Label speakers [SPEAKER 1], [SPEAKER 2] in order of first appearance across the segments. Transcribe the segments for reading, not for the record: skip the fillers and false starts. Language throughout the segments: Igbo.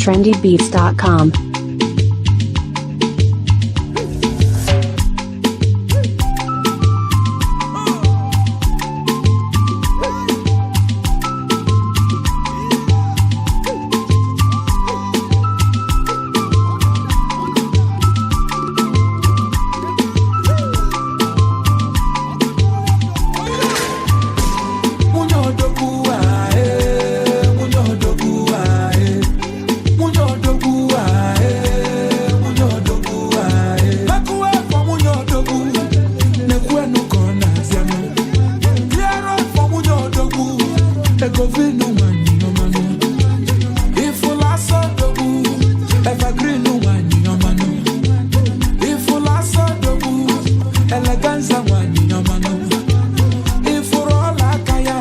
[SPEAKER 1] trendybeats.com.
[SPEAKER 2] Nwunye odogwu ae, nwunye odogwu ae, nwunye odogwu ae, nwunye odogwu ae. Mekuwe for nwunye odogwu, nekwenu ka ọ na-abịanụ. Clear up for nwunye odogwu, ego vinu nwanyị ọmanụ. Ifụla asọ odogwu, evergreen nwanyị ọmanụ. Ifụla asọ odogwu, eleganza nwanyị ọmanụ. Ifuru ọla aka ya,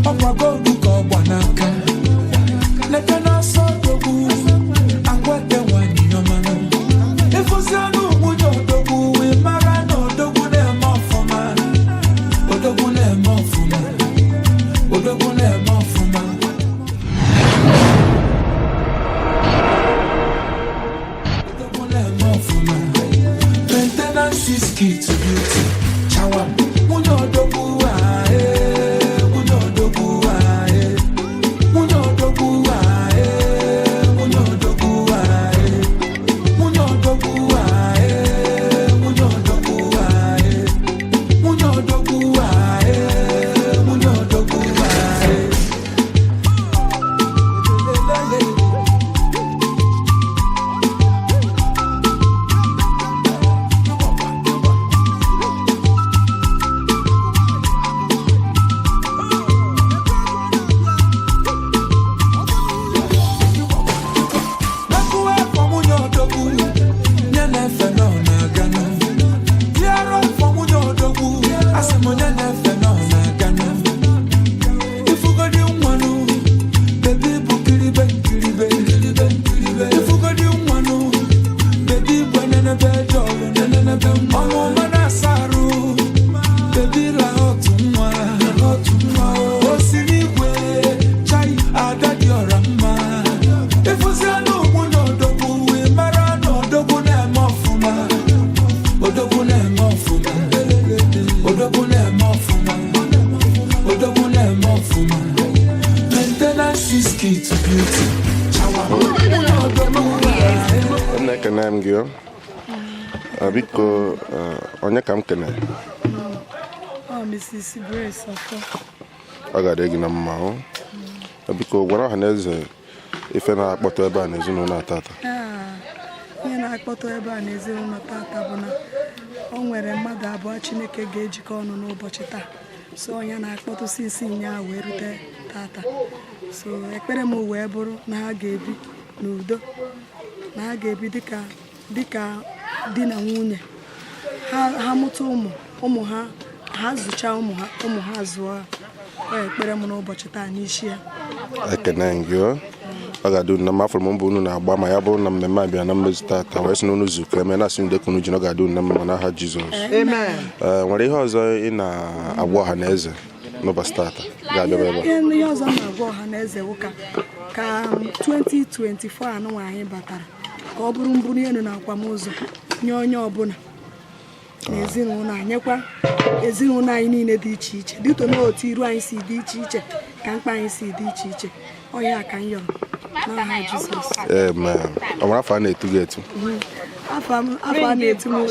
[SPEAKER 2] ọkwa goldu ka ọgba n'aka. Lete n'ọsọ odogwu, akwete nwanyị ọmanụ. Ịfụzi ọnụ nwunye odogwu, ị mara na odogwu na-eme ọfụma. Odogwu na-eme ọfụma. Odogwu na-eme ọfụma. Odogwu na-eme ọfụma. Maintenance is key to beauty. Chawa. Nwunye odogwu ae, nwunye odogwu ae, nwunye odogwu ae, nwunye odogwu ae, nwunye odogwu ae, nwunye odogwu ae, nwunye odogwu ae, nwunye odogwu ae. Lelelele. Mekuwe for nwunye odogwu, nye na-efe nọ na-aganụ. Clear up for nwunye odogwu, asị m nye na-efe nọ na-aganụ. Ifugodi nwanụ, baby bụ kiribe nkiribe, nkiribe nkiribe. Ifugodi nwanụ, baby bụ enenebe jọlụ, nenenebe nwa. Ọmụma na-asa arụ, baby la otu nwa, otu nwa. O si n'igwe, chai, ada dị ọra mma. Ịfụzi anụ nwunye odogwu, ị mara na odogwu na-eme ọfụma. Odogwu na-eme ọfụma. Odogwu na-eme ọfụma. Odogwu na-eme ọfụma. Maintenance is key to beauty. Chawa. Nwunye odogwu ae.
[SPEAKER 3] Nna, ekene m gị o. Biko, onye ka m kene?
[SPEAKER 4] Ọ Mrs. Grace Ọfọ.
[SPEAKER 3] Ọ ga-adị gị na mma o. Biko, gwara ọha na eze ife na-akpọtụ ebe a n'ezinụlọ a tata.
[SPEAKER 4] Ihe na-akpọtụ ebe a n'ezinụlọ tata bụ na o nwere mmadụ abụọ Chineke ga-ejikọ ọnụ n'ụbọchị taa. So onye na-akpọtụ sinsi nya wee rute tata. So ekpere m wee bụrụ na ha ga-ebi n'udo, na ha ga-ebi dịka di na nwunye. Ha mụta ụmụ, ụmụ ha, ha zụchaa ụmụ ha, ụmụ ha zụọ ha. Ọ ekpere m n'ụbọchị taa n'isi ya.
[SPEAKER 3] Ekene m gị o. Ọ ga-adị unu na mma. Afọrọ m mbụ unu na-agba ma ya bụrụ na mmemme a bịara na mmezu tata, wee sị na unu zukọ eme na-asị unu dịka unu ji na ọ ga-adị unu na mma n'aha Jizọs. Ee, nwere ihe ọzọ ị na-agwa ọha na eze n'ụbọchị tata ga-abịa ebe a?
[SPEAKER 4] Ihe ọzọ m na-agwa ọha na eze ụka ka 2024 anụnwa anyị batara ka ọ bụrụ mbuli elu na akwamozu nye onye ọbụla na ezinụlọ anyị, nyekwa ezinụlọ anyị niile dị iche iche, dịtụ n'otu iru anyị si dị iche iche ka mkpa anyị si dị iche iche. Ọya ka m yọrọ n'aha Jizọs.
[SPEAKER 3] Amen. Ọ nwere afọ a na-etu gị etu?
[SPEAKER 4] Afọ a na-etu m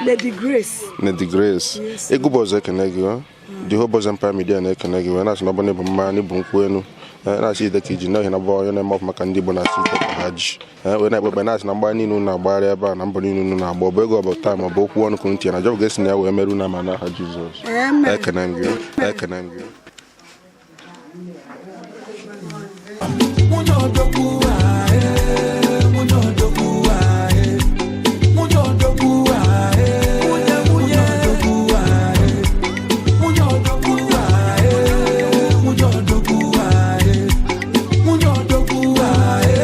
[SPEAKER 4] Lady Grace.
[SPEAKER 3] Lady Grace.
[SPEAKER 4] Yes.
[SPEAKER 3] Egwu bụ ọzọ, ekene gị o. The whole Boys Empire Media na-ekene gị, wee na-asị na ọ bụ na ịbụ mmanya na ịbụ nkwụ elu. Na-asị ide ka iji n'ihi na bụ onye na-eme ọfụma ka ndị Igbo na-asị ide ka ha ji. Wee na-ekpe ekpe, na-asị na mgba niile unu na-agbagharị ebe a na mbọ niile unu na-agba, ọ bụ ego, ọ bụ time, ọ bụ okwu ọnụ ka unu tinye na jọbụ ga-esi na ya wee merụ unu ama n'aha Jizọs.
[SPEAKER 4] Amen.
[SPEAKER 3] Ekene m gị o. Ekene m gị o.
[SPEAKER 2] Nwunye odogwu ae, nwunye odogwu ae, nwunye odogwu ae, nwunye nwunye odogwu ae, nwunye odogwu ae, nwunye odogwu ae, nwunye odogwu ae,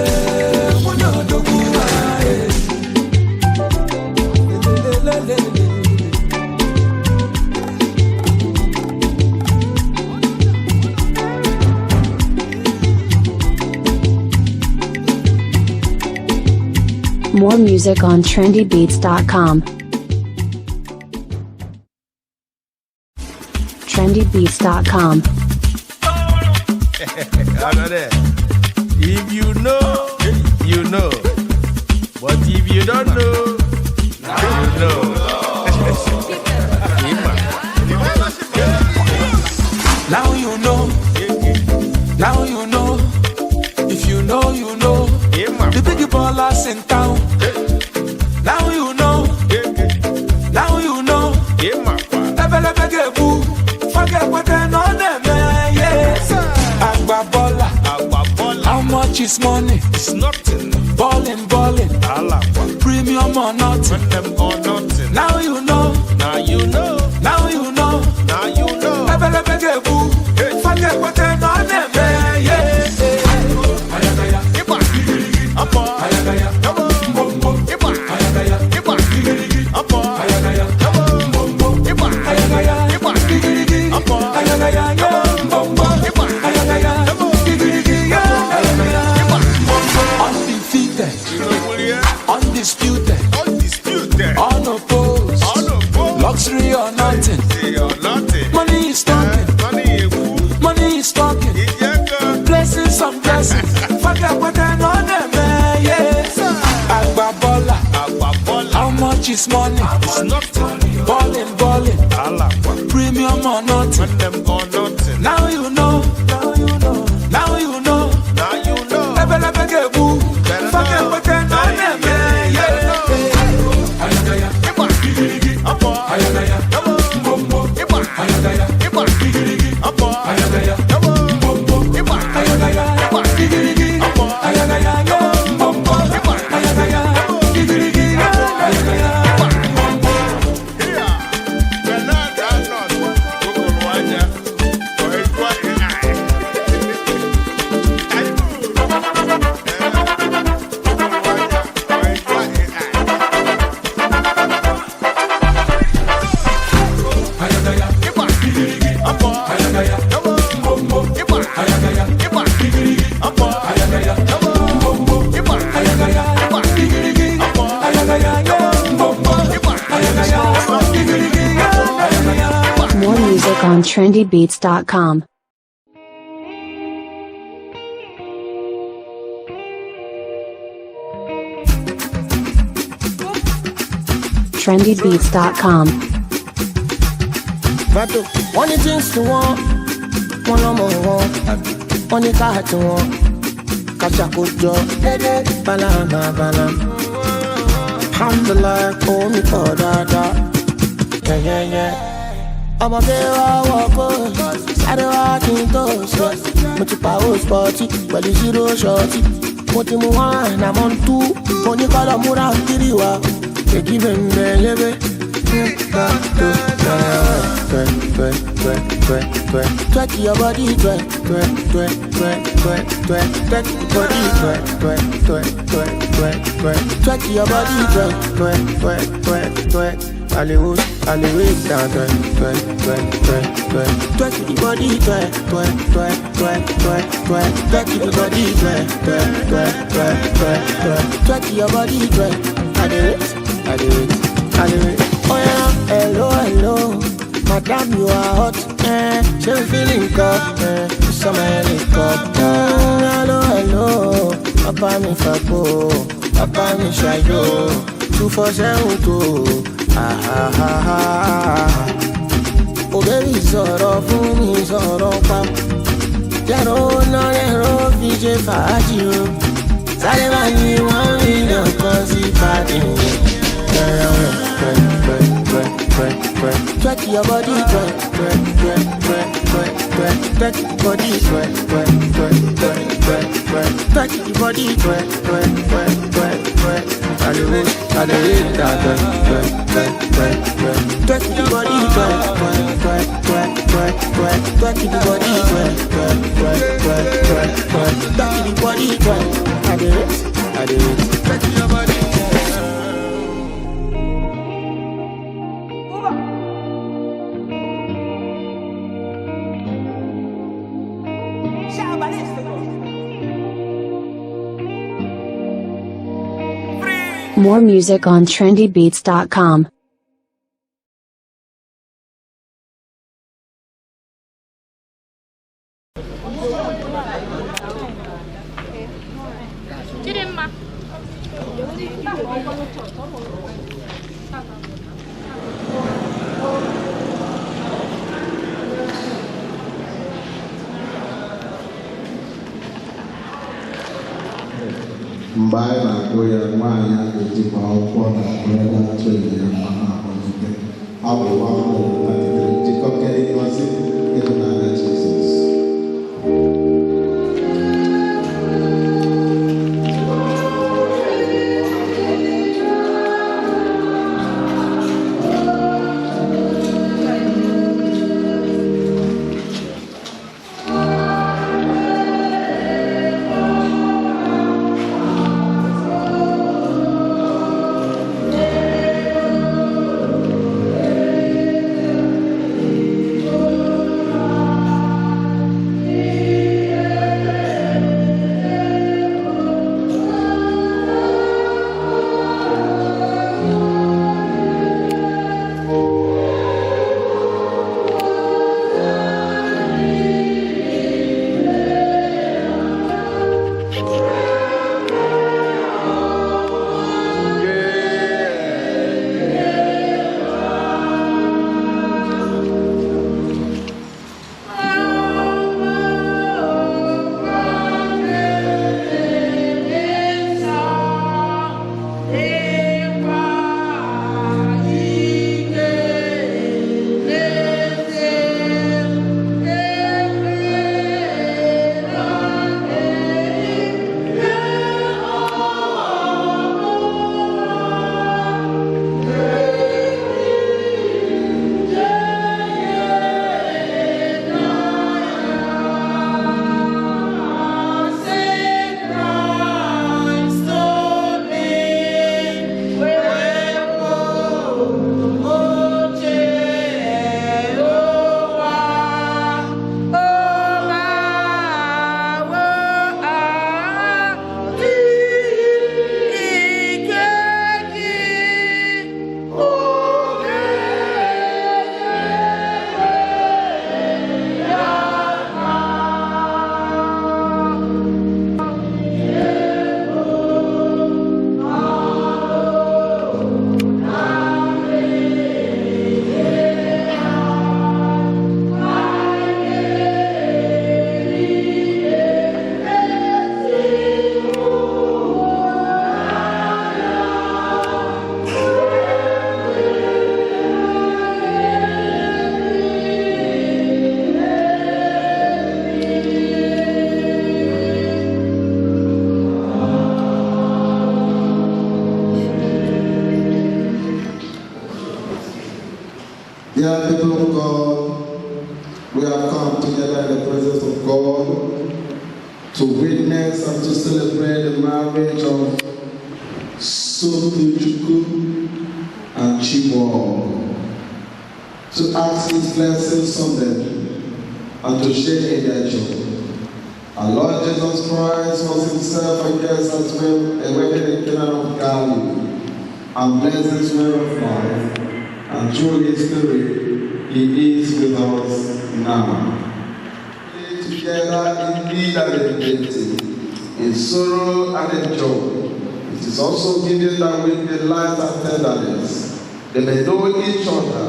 [SPEAKER 2] nwunye odogwu ae. Lelelelele.
[SPEAKER 1] More music on trendybeats.com. Trendybeats.com.
[SPEAKER 5] Another. If you know, you know. But if you don't know, you know.
[SPEAKER 2] Now you know. Now you know. If you know, you know. The big ballers in town. Now you know. Now you know. Ebelebe ga-egbu. Forget what they know them, yeah. Agba baller. How much is money?
[SPEAKER 5] It's nothing.
[SPEAKER 2] Ballin', ballin'. Premium or nothing.
[SPEAKER 5] Them or nothing.
[SPEAKER 2] Now you know.
[SPEAKER 5] Now you know.
[SPEAKER 2] Now you know.
[SPEAKER 5] Now you know.
[SPEAKER 2] Ebelebe ga-egbu. Forget what they know them, yeah. Ayagaya. Ayagaya. Mbombo. Ayagaya. Ayagaya. Mbombo. Ayagaya. Ayagaya. Yeah. Mbombo. Ayagaya. Yeah. Ayagaya. Undefeated. Undisputed.
[SPEAKER 5] Undisputed.
[SPEAKER 2] Unopposed.
[SPEAKER 5] Unopposed.
[SPEAKER 2] Luxury or nothing.
[SPEAKER 5] Or nothing.
[SPEAKER 2] Money is talking.
[SPEAKER 5] Money egwu.
[SPEAKER 2] Money is talking.
[SPEAKER 5] Ijego.
[SPEAKER 2] Blessings on blessings. Forget what I know them, yeah. Agba baller.
[SPEAKER 5] Agba baller.
[SPEAKER 2] How much is money?
[SPEAKER 5] It's nothing.
[SPEAKER 2] Ballin', ballin'.
[SPEAKER 5] Alakwa.
[SPEAKER 2] Premium or nothing.
[SPEAKER 5] Them or nothing.
[SPEAKER 2] Now you know. Now you know. Now you know.
[SPEAKER 5] Now you know.
[SPEAKER 2] Ebelebe ga-egbu.
[SPEAKER 5] Better
[SPEAKER 2] Forget
[SPEAKER 5] know.
[SPEAKER 2] what I know them, yeah. Ayagaya. Ayagaya. Mbombo. Ayagaya. Ayagaya. Mbombo. Ayagaya. Ayagaya. Yeah. Mbombo. Ayagaya. Yeah. Ayagaya. Mbombo. Ayagaya. Ayagaya. Mbombo. Ayagaya. Ayagaya. Mbombo. Ayagaya. Ayagaya. Yeah. Mbombo. Ayagaya. Yeah. Ayagaya.
[SPEAKER 1] More music on trendybeats.com. Trendybeats.com.
[SPEAKER 6] Vato, wọ́n ní jeans tí wọ́n, wọ́n lọ́mọ wọn, wọ́n ní káà tí wọ́n, kàṣàkójọ, dédé, bala bala. Alhamdulillah, omi pọ̀ dáadáa, yẹ́yẹ́yẹ́. Ọmọdé wa wọ̀ kó, sáré wá kí n tó sọ. Mo ti pawó spọ́tì pẹ̀lú zero ṣọ́ọ̀tì. Mo ti mu one, àmọ́ ń tú, mo ní kọ́lọ̀ múra kiri wa. Èjì bẹ̀m̀bẹ̀ lébè. Twerk, twerk, twerk, twerk, twerk. Twerk your body, twerk, twerk, twerk, twerk, twerk, twerk, twerk your body, twerk, twerk, twerk, twerk, twerk, twerk, twerk your body, twerk, twerk, twerk, twerk, twerk. Hollywood, Hollywood, down, twerk, twerk, twerk, twerk, twerk, twerk your body, twerk, twerk, twerk, twerk, twerk, twerk, twerk your body, twerk, twerk, twerk, twerk, twerk, twerk, twerk your body, twerk. I do it, I do it, I do it. Oh yeah, hello, hello. Madam, you are hot, eh? She be feeling cup, eh? Some helicopter. Hello, hello. Papa mi fapo, papa mi shayo. 2472. Ah ah ah ah. Oh baby, sọ̀rọ̀ fún mi, sọ̀rọ̀ pa. Jẹ́rọ náà lẹ́rọ fi ṣe fàájì o. Sáré bá ní 1 million kan sí pàdé. Twerk, twerk, twerk, twerk. Twerk your body, twerk, twerk, twerk, twerk, twerk, twerk, twerk your body, twerk, twerk, twerk, twerk, twerk, twerk, twerk your body, twerk, twerk, twerk, twerk, twerk. Hollywood, Hollywood, twerk, twerk, twerk, twerk, twerk, twerk your body, twerk, twerk, twerk, twerk, twerk, twerk, twerk your body, twerk, twerk, twerk, twerk, twerk, twerk, twerk your body, twerk. I do it, I do it, twerk your body.
[SPEAKER 2] Free.
[SPEAKER 1] More music on trendybeats.com.
[SPEAKER 7] Chidimma.
[SPEAKER 8] Mgbe anyị na-agụ ya, nwaanyị a ga-ejikwa akwụkwọ na bridal train ya ma na-akpọlite abụ 133, jikọkere ngọzi ịhụnanya Jizọs. Dear people of God, we have come together in the presence of God to witness and to celebrate the marriage of Sotuchukwu and Chibo, to ask His blessings on them and to share in their joy. Our Lord Jesus Christ was Himself a guest at a wedding in Cana of Galilee, and blessed this way of life, and through His Spirit, He is with us now. Together in need and in plenty, in sorrow and in joy. It is also given that with delight and tenderness, they may know each other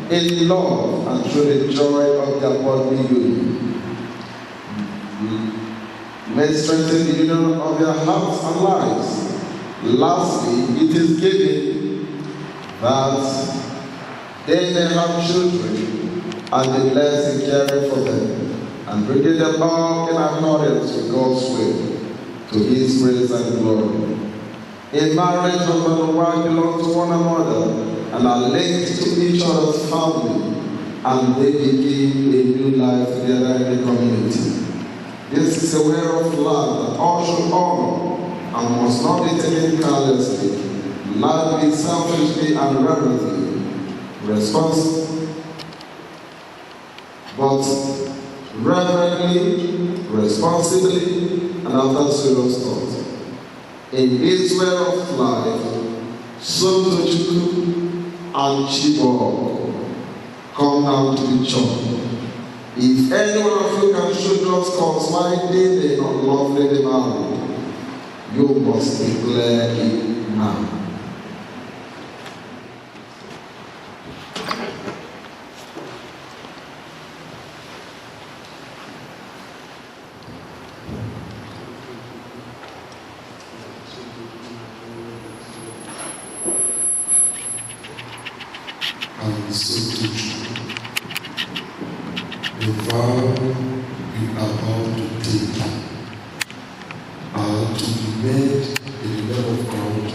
[SPEAKER 8] in love and through the joy of their bodily union. May strengthen the union of their hearts and lives. Lastly, it is given that they may have children and be blessed in caring for them and bringing them up in accordance with God's will, to His praise and glory. In marriage, husband and wife belong to one another and are linked to each other's family, and they begin a new life together in the community. This is a way of life that all should honor and must not be taken carelessly, lightly, selfishly, and reverently. Response, but reverently, responsibly, and after serious thought. In this way of life, Somtochukwu and Chibok, come down to the church. If any one of you can show just cause why they may not lawfully be married, you must declare it now.
[SPEAKER 7] And Somtochukwu, the vow you are about to take are to be made in the name of God,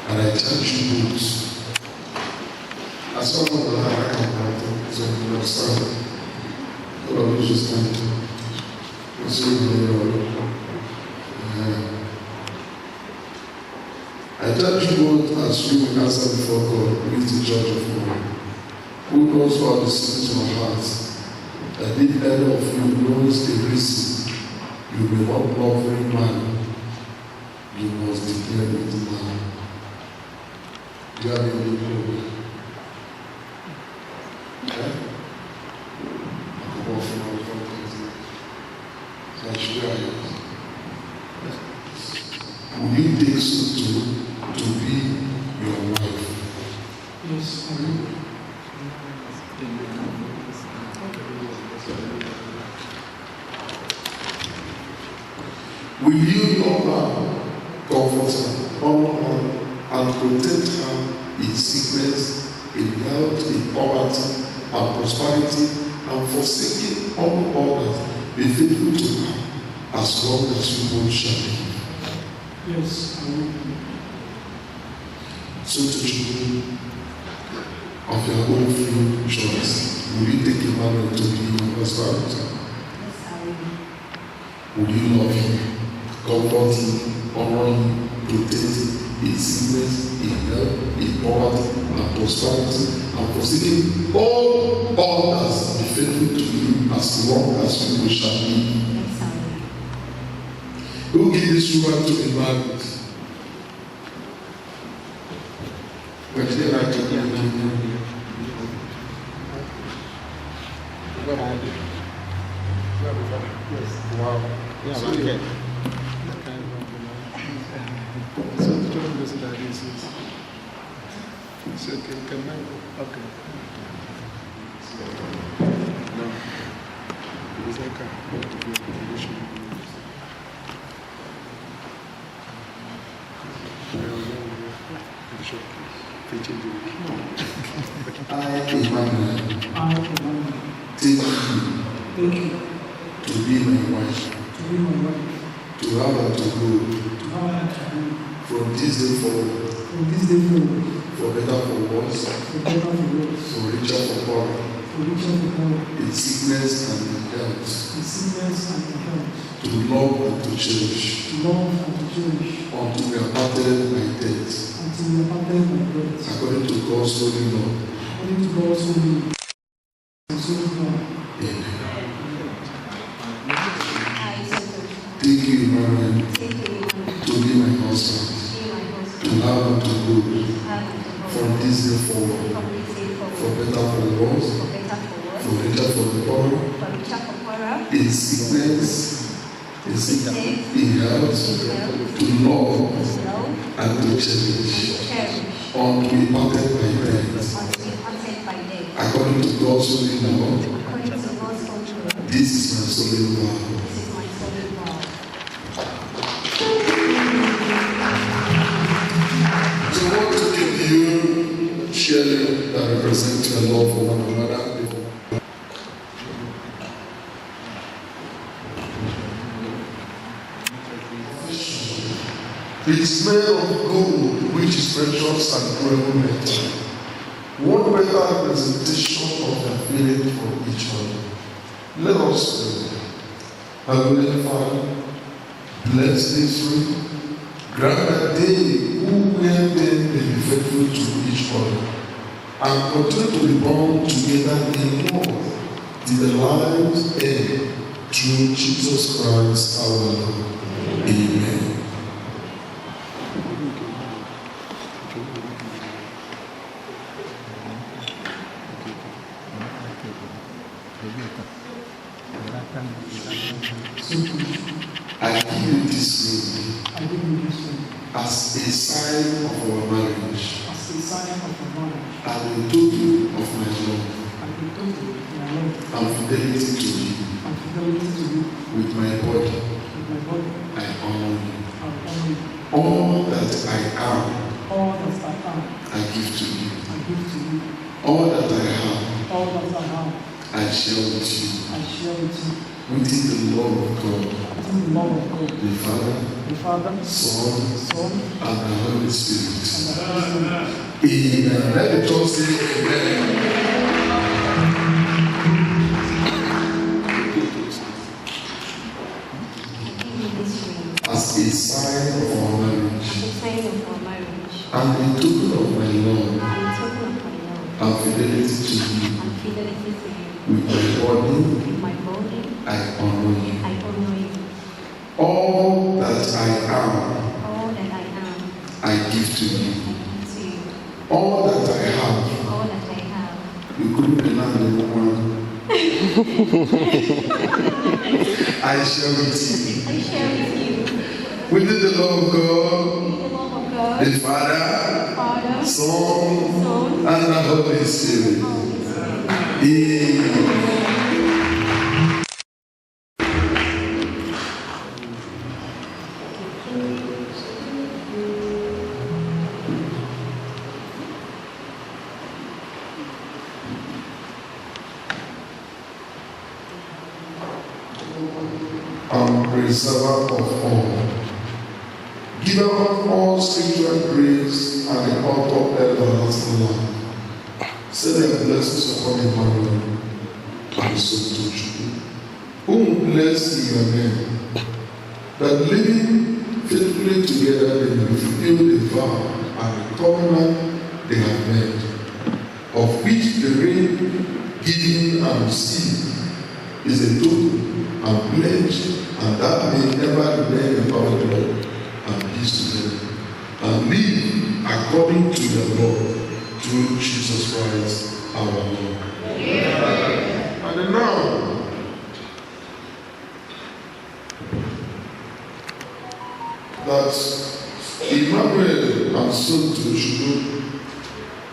[SPEAKER 7] and I charge you both. As one of the I can write, so you understand. All of you should stand. So you I charge you both as you will answer before God, who is the judge of all, who knows all the secrets of our hearts, that if any of you knows a reason you may not lawfully marry, you must declare it now. Do you have any problem? Eh? Will you take Somto to be your wife?
[SPEAKER 9] Yes, I will.
[SPEAKER 7] Will you love her, comfort her, honor her, and protect her in sickness, in health, in poverty, and prosperity, and forsaking all others, be faithful to her as long as you both shall live?
[SPEAKER 9] Yes, I will.
[SPEAKER 7] Somtochukwu, of your own free choice, will you take Emmanuel to be your husband?
[SPEAKER 10] Yes, I will.
[SPEAKER 7] Will you love him, comfort him, honor him, protect him in sickness, in health, in poverty, and prosperity, and forsaking all others, be faithful to him as long as you both shall live?
[SPEAKER 10] Yes, I will.
[SPEAKER 7] Who give this woman to be married? But they like to be. Wow.
[SPEAKER 9] Yeah,
[SPEAKER 7] So
[SPEAKER 9] okay. So the children goes like this. It's okay. Can I go? Okay. No. It's like a
[SPEAKER 7] I, Emmanuel,
[SPEAKER 9] I, Emmanuel,
[SPEAKER 7] take you
[SPEAKER 9] take you
[SPEAKER 7] to be my wife,
[SPEAKER 9] to be my wife,
[SPEAKER 7] to have and to go
[SPEAKER 9] to have and to go
[SPEAKER 7] from this day forward,
[SPEAKER 9] from this day forward,
[SPEAKER 7] for better, for worse,
[SPEAKER 9] for better, for worse,
[SPEAKER 7] for richer, for poorer,
[SPEAKER 9] for richer, for poorer,
[SPEAKER 7] in sickness and in health,
[SPEAKER 9] in sickness and in health,
[SPEAKER 7] to love and to cherish,
[SPEAKER 9] to love and to cherish,
[SPEAKER 7] until we are parted by death,
[SPEAKER 9] until we are parted by death,
[SPEAKER 7] according to God's holy law.
[SPEAKER 9] according to God's holy law. Holy law.
[SPEAKER 7] Amen.
[SPEAKER 10] I, Somtochukwu,
[SPEAKER 7] Take you, Emmanuel,
[SPEAKER 10] take you, Emmanuel,
[SPEAKER 7] to be my husband,
[SPEAKER 10] to be my husband,
[SPEAKER 7] to have and to go
[SPEAKER 10] to have and to go
[SPEAKER 7] from this day forward,
[SPEAKER 10] from this day
[SPEAKER 7] for
[SPEAKER 10] forward,
[SPEAKER 7] better, for worse,
[SPEAKER 10] for better, for worse,
[SPEAKER 7] for richer, for the poorer,
[SPEAKER 10] for richer, for poorer,
[SPEAKER 7] in sickness, in sickness, in health, to love
[SPEAKER 10] to love
[SPEAKER 7] and to cherish,
[SPEAKER 10] and to cherish,
[SPEAKER 7] until we parted by death,
[SPEAKER 10] until we parted by death,
[SPEAKER 7] according to God's holy law.
[SPEAKER 10] according to God's holy law.
[SPEAKER 7] This is my solemn vow.
[SPEAKER 10] This is my solemn vow.
[SPEAKER 7] So what token do you share that represent your love for one another? It is made of gold, which is precious and durable metal. What better representation of their feeling for each other? Let us pray. Heavenly Father, bless this ring. Grant that they who wear them may be faithful to each other and continue to be bound together in love till the lives end through Jesus Christ our Lord. Amen.
[SPEAKER 9] My lifetime with So
[SPEAKER 7] I give you this ring
[SPEAKER 9] I give you this ring
[SPEAKER 7] as a sign of our marriage
[SPEAKER 9] as a sign of our marriage
[SPEAKER 7] and a token of my love
[SPEAKER 9] and a token of my love
[SPEAKER 7] and fidelity to you.
[SPEAKER 9] and fidelity to you.
[SPEAKER 7] With my body,
[SPEAKER 9] With my body,
[SPEAKER 7] I honor you.
[SPEAKER 9] I honor you.
[SPEAKER 7] All that I am,
[SPEAKER 9] All that I am,
[SPEAKER 7] I give to you.
[SPEAKER 9] I give to you.
[SPEAKER 7] All that I have,
[SPEAKER 9] All that I have,
[SPEAKER 7] I share with you.
[SPEAKER 9] I share with you.
[SPEAKER 7] Within the love of God,
[SPEAKER 9] Within the love of God,
[SPEAKER 7] the Father,
[SPEAKER 9] the Father,
[SPEAKER 7] Son,
[SPEAKER 9] Son,
[SPEAKER 7] and the Holy Spirit.
[SPEAKER 9] and the Holy Spirit.
[SPEAKER 7] Amen. Let the church say amen.
[SPEAKER 10] I give you this ring
[SPEAKER 7] As a sign of our marriage
[SPEAKER 10] as a sign of our marriage
[SPEAKER 7] and a token of my love
[SPEAKER 10] and a token of my love
[SPEAKER 7] and fidelity to you.
[SPEAKER 10] and fidelity to you.
[SPEAKER 7] With my body,
[SPEAKER 10] With my body,
[SPEAKER 7] I honor you.
[SPEAKER 10] I honor you.
[SPEAKER 7] All that I am,
[SPEAKER 10] All that I am,
[SPEAKER 7] I give to you.
[SPEAKER 10] I give to you.
[SPEAKER 7] All that I have,
[SPEAKER 10] All that I have,
[SPEAKER 7] you couldn't be the woman. I share with you.
[SPEAKER 10] I share with you.
[SPEAKER 7] Within the love of God,
[SPEAKER 10] With the love of God,
[SPEAKER 7] the Father,
[SPEAKER 10] Father,
[SPEAKER 7] Son,
[SPEAKER 10] Son,
[SPEAKER 7] and the Holy Spirit.
[SPEAKER 10] Holy Spirit.
[SPEAKER 7] Amen. And preserver of all, giver of all spiritual grace and the author of everlasting life. Send their blessings upon Emmanuel and Somtochukwu, whom bless in your name, that living faithfully together they may fulfill the vow and the covenant they have made, of which the ring, giving and receiving is a token and pledge, and that may ever remain in perfect love and peace together, and live according to the law through Jesus Christ our Lord. And now, that Emmanuel and Somtochukwu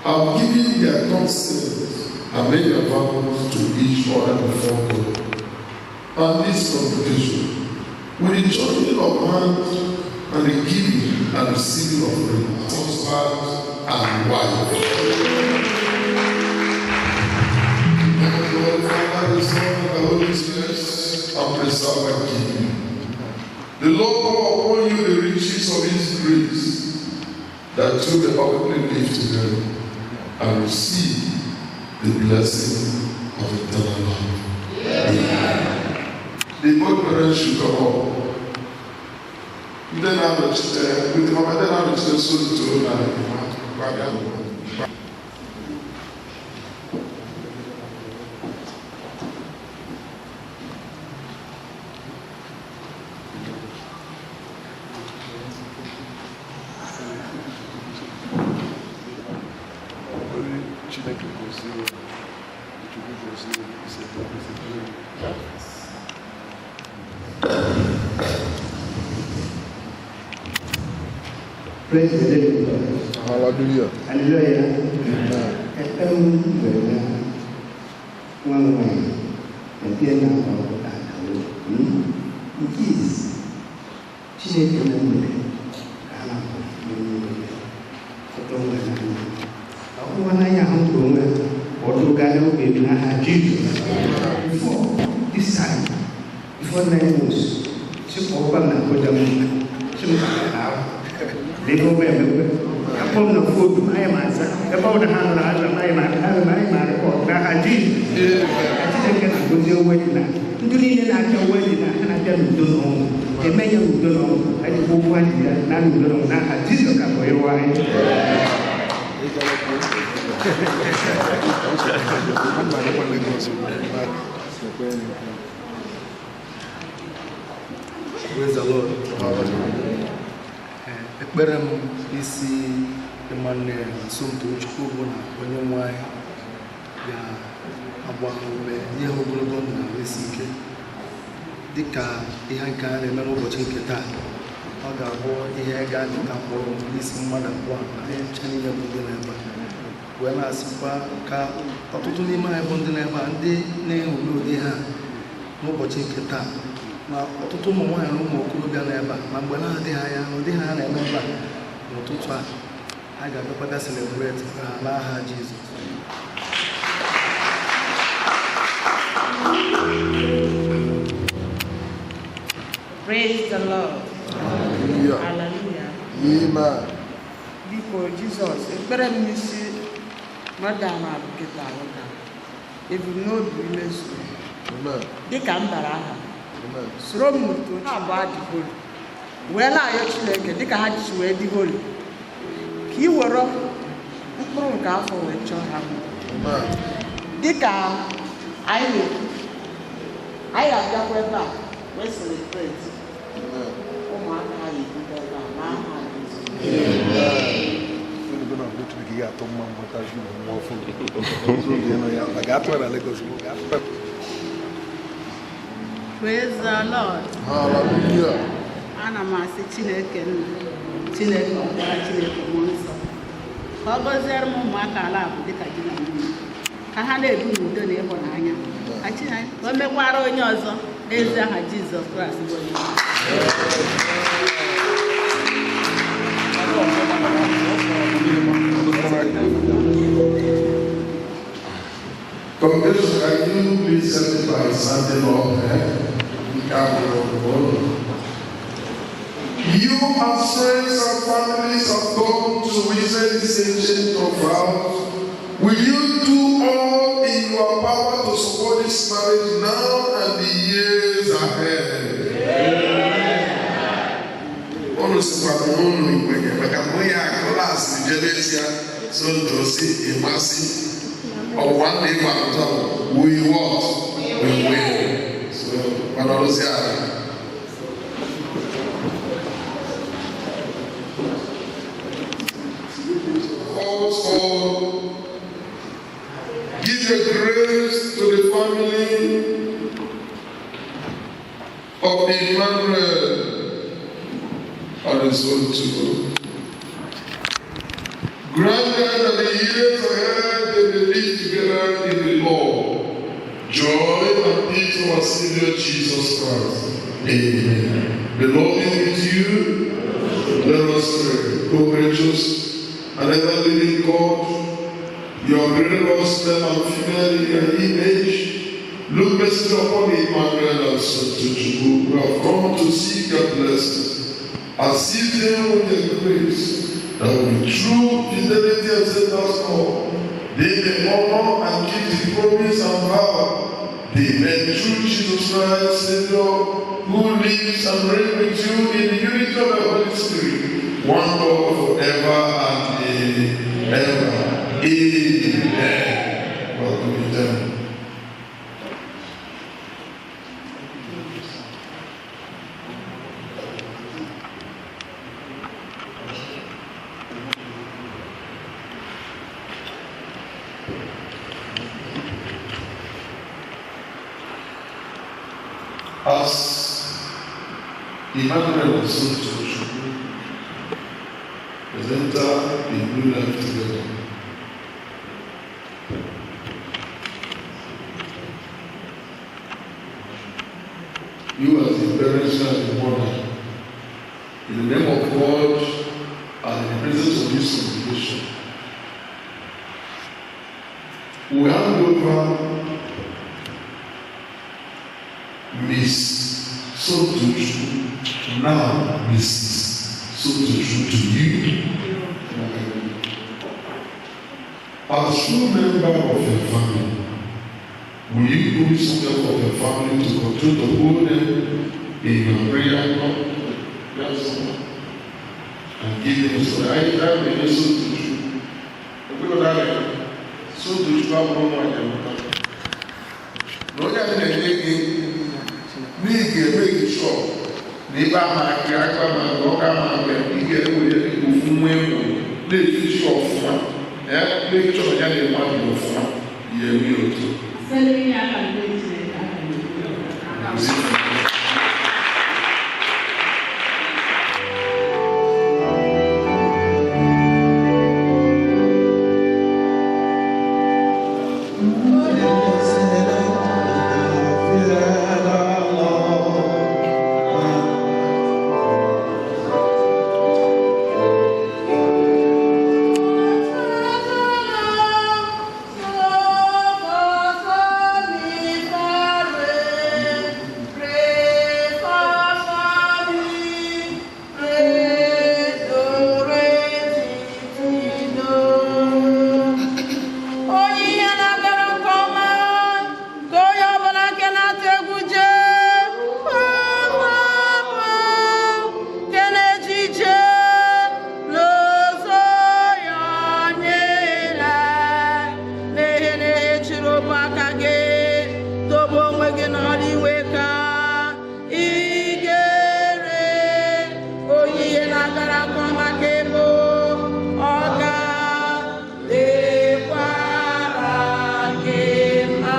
[SPEAKER 7] have given their consent and made their vows to each other before God. And this congregation, with the joining of hands and the giving and receiving of rings, husband and wife. In the name of God, the Father, the Son, and the Holy Spirit, and preserve and keep you. The Lord pour upon you the riches of His grace, that you may perfectly live together and receive the blessing of eternal life. Amen. The both parents should come up. Ndị na-anọchite, with mama ndị na-anọchite Somto na Emma.
[SPEAKER 11] Chineke gozie unu. Chukwu gozie unu. Ise, ise.
[SPEAKER 12] Praise the living God.
[SPEAKER 7] Hallelujah.
[SPEAKER 12] Hallelujah.
[SPEAKER 7] Amen.
[SPEAKER 12] Ekpere m nwere na nwa m nwanyị nke na-akpọ akawo. Nke izizi, Chineke na mere ka ha na-akpọ n'ime ya. Ọtọ nwa n'anya. Ọhụwa n'anya ahụ nke onwe ọdụ gaa n'oge bi n'aha Jizọs. Before this time, before 9 months, chịkpọkwa m na Abuja m sị m ka ahụ. Lego emekwe. Akpọ m na phone, anyị ma aza. Ebe ọ na ha nọ na aza, anyị ma anyị ma record n'aha Jizọs. Ka Chineke na-agọzi wedding na ndị niile na-achọ wedding na ha na-abịa n'udo na ọṅụ. Eme ya n'udo na ọṅụ. Anyị kwuo okwu anyị ya na n'udo na ọṅụ n'aha Jizọs ka bụ ịwa anyị.
[SPEAKER 11] Praise the Lord. Ekpere m isi Emmanuel na Somtochukwu bụ na onye nwe anyị Ga-agba ha ume, nye ha ogologo ndụ na ahụ isi ike dịka ihe nke a na-eme n'ụbọchị nke taa. Ọ ga-abụ ihe ga-amịta mkpụrụ n'isi mmadụ abụọ na anyị ncha niile bụ ndị na-ebe a, wee na-asịkwa ka ọtụtụ n'ime anyị bụ ndị na-ebe a, ndị na-enwere ụdị ha n'ụbọchị nke taa, ma ọtụtụ ụmụ nwaanyị na ụmụ okorobịa nọ ebe a, ma mgbe na-adịghị anya na ụdị ha na-eme ebe a n'ụtụtụ a, a ga-abịakwa bịa celebrate ha n'aha Jizọs.
[SPEAKER 13] Praise the Lord.
[SPEAKER 7] Hallelujah.
[SPEAKER 13] Hallelujah.
[SPEAKER 7] Amen.
[SPEAKER 13] Biko Jizọs, ekpere m n'isi madam a bụ kịta ụka ebumnobi imezu
[SPEAKER 7] Amen.
[SPEAKER 13] dịka m bara aha
[SPEAKER 7] Amen.
[SPEAKER 13] soro m n'uto ha abụọ dị holy, wee na-ayọ Chineke dịka ha ji wee dị holy ka ị were mkpụrụ nke afọ wee chọọ ha mma.
[SPEAKER 7] Amen.
[SPEAKER 13] Dịka anyị na-ekwu, anyị abịakwa ebe a wee celebrate ụmụaka ha ga-ebute ebe a n'aha Jizọs.
[SPEAKER 11] Unu na ọbụla Chineke ga-atọ mma mmata ji na nwa ọfụrụ. Obi nọ ya, ọ ga-atụ ya na Lagos, ọ ga-atụ.
[SPEAKER 14] Praise the Lord.
[SPEAKER 7] Hallelujah.
[SPEAKER 14] Ana m asị Chineke nna, Chineke Ọkpara, Chineke Mmụọ Nsọ ka ọ gọziere m ụmụaka ala bụ dịka di na nwunye, ka ha na-ebi n'udo na ịhụnanya, ka Chineke ka o mekwara onye ọzọ n'ezi aha Jizọs Kraịst bụ onye nwe.
[SPEAKER 7] Congregation, can you please help me by standing up? Eh? You as friends and families have come to witness this ancient of vows. Will you do all in your power to support this marriage now and the years ahead? Unu sikwa n'ụlọ igwe maka mgbe ya klaasị jere ya so ndozi ịmasị ọwụwa ndị ịgba ntọ, we what we will, so mana ọrụzi ala. Also, give your grace to the family of Emmanuel and his own too. Grant them that the years ahead they may live together in the Lord. Joy and peace of our Savior Jesus Christ. Amen. The Lord be with you. Let us pray. O gracious and ever living God, you have created us male and female in your image. Look mercifully upon Emmanuel and Somtochukwu, who have come to seek your blessing. Assist them with your grace, that with true fidelity and steadfast love, they may honor and keep the promise and vow they made through Jesus Christ, Savior, who lives and reigns with you in the unity of the Holy Spirit, one God forever and ever. Amen. Welcome them. As Emmanuel and Somtochukwu has entered a new life together, you as the parents and the mother, in the name of God and in the presence of this congregation, we hand over Miss Somtochukwu, now Mrs. Somtochukwu, to you as true member of your family. Will you promise yourself of your family to continue to hold them in your prayer yes, and give them so I may Somtochukwu. Somtochukwu abụrụ nwaanyị amụta. Na onye a na-enye gị na ị ga-eme gị sure na ebe ama aka aka ma nke ọka ma nke ị ga-ewere dịka ofu nwa enwe na-efichi ọfụma ya, na-efichi ọfụma ya na-enwe adịghị ọfụma. na-eme ya otu?
[SPEAKER 14] Site n'inye aka nke Chineke, aka m ebu ya otu.
[SPEAKER 13] Onye ihe na-agara nke ọma ka onye ọbụla nke na-atụ egwu jee ọmụmụ nke na-eje ije n'ụzọ ya niile n'ihi na ihe chịrị ụbụ aka gị dobe onwe gị n'ọrụ inwe ka ị ga-ere onye ihe na-agara nke ọma ka ịbụ ọ ga-dịkwara gị mma.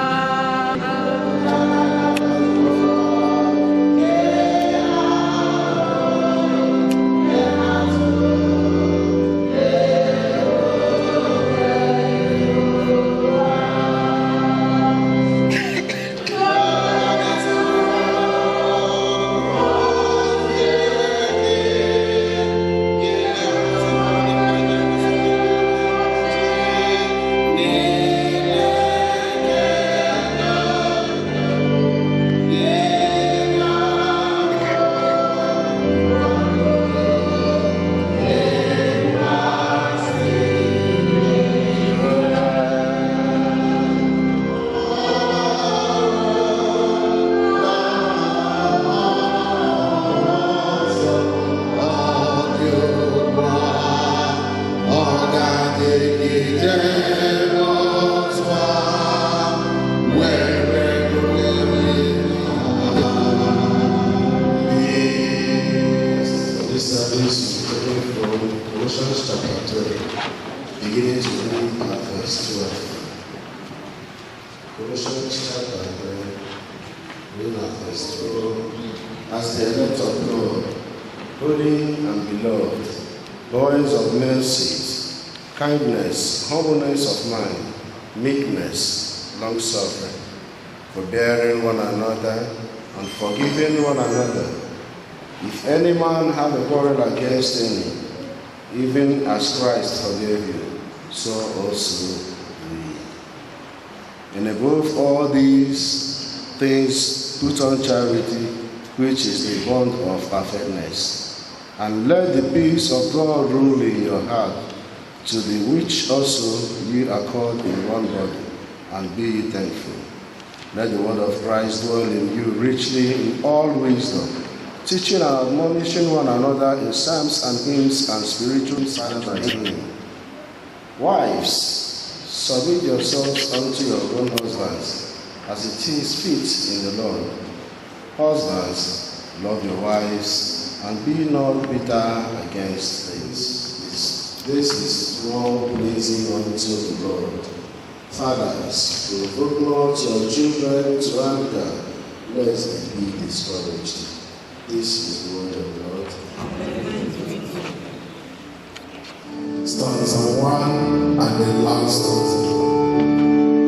[SPEAKER 8] This service is taken from Colossians chapter 3, beginning to read at verse 12. Colossians chapter 3, reading at verse 12. As the elect of God, holy and beloved, boys of mercies, kindness, humbleness of mind, meekness, long suffering, forbearing one another, and forgiving one another. If any man have a quarrel against any, even as Christ forgave you, so also we. And above all these things, put on charity, which is the bond of perfectness. And let the peace of God rule in your heart, to the which also ye are called in one body, and be ye thankful. Let the word of Christ dwell in you richly in all wisdom, teaching and admonishing one another in psalms and hymns and spiritual songs and hymns. Wives, submit yourselves unto your own husbands, as it is fit in the Lord. Husbands, love your wives, and be not bitter against them. This is more pleasing unto the Lord. Fathers, provoke not your children to anger, lest they be discouraged. This is the word of God.
[SPEAKER 7] Stanza 1 and the last.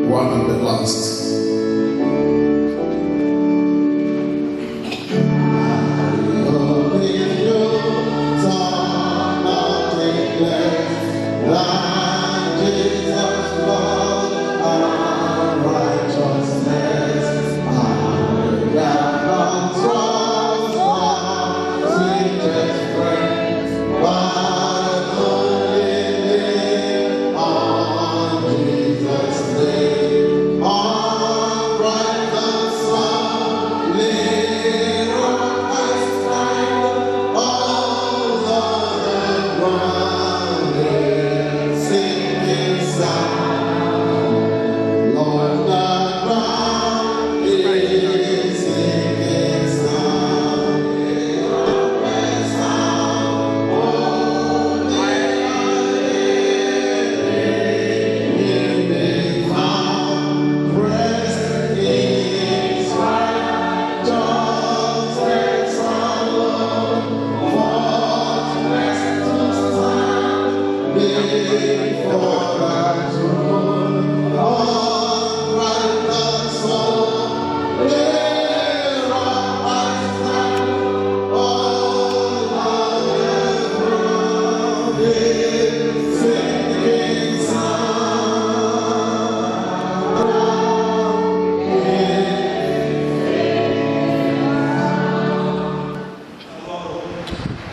[SPEAKER 7] One and the last.
[SPEAKER 8] Jesus' name.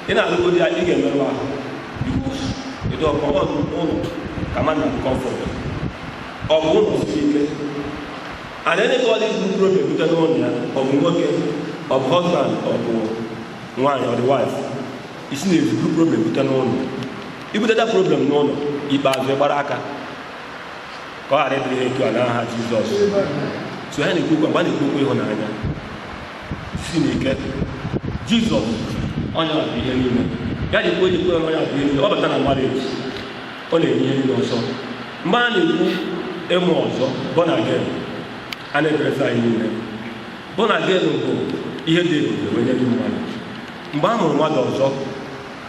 [SPEAKER 15] Ị na-alụgodi ya, ị ga-emerụ ahụ because ịdị ọkọ ụlọ ka mmadụ na comfort. Ọ bụ ụlọ siri ike and anybody bụ problem bute n'ụlọ ya, ọ bụ nwoke, ọ bụ husband, ọ bụ nwaanyị, ọ dị wife, isi na-ezigbo problem bute n'ụlọ. Ibuteta problem n'ụlọ, ikpeazụ ịgbara aka ka ọ ghara ịdịrị ha etu a n'aha Jizọs. So ha na-ekwu okwu, mgbe a na-ekwu okwu ịhụnanya si n'ike Jizọs, onye ọ bụ ihe niile ya ji kwuo, ejikwu onye ọ bụ ihe niile. Ọ bata na marriage, ọ na-enye ihe niile ọsọ. Mgbe a na-ekwu ịmụ ọzọ, born again, a na-ekeresa anyị niile. Born again bụ ihe dị ebube wee nye ndị mmadụ. Mgbe a mụrụ mmadụ ọzọ,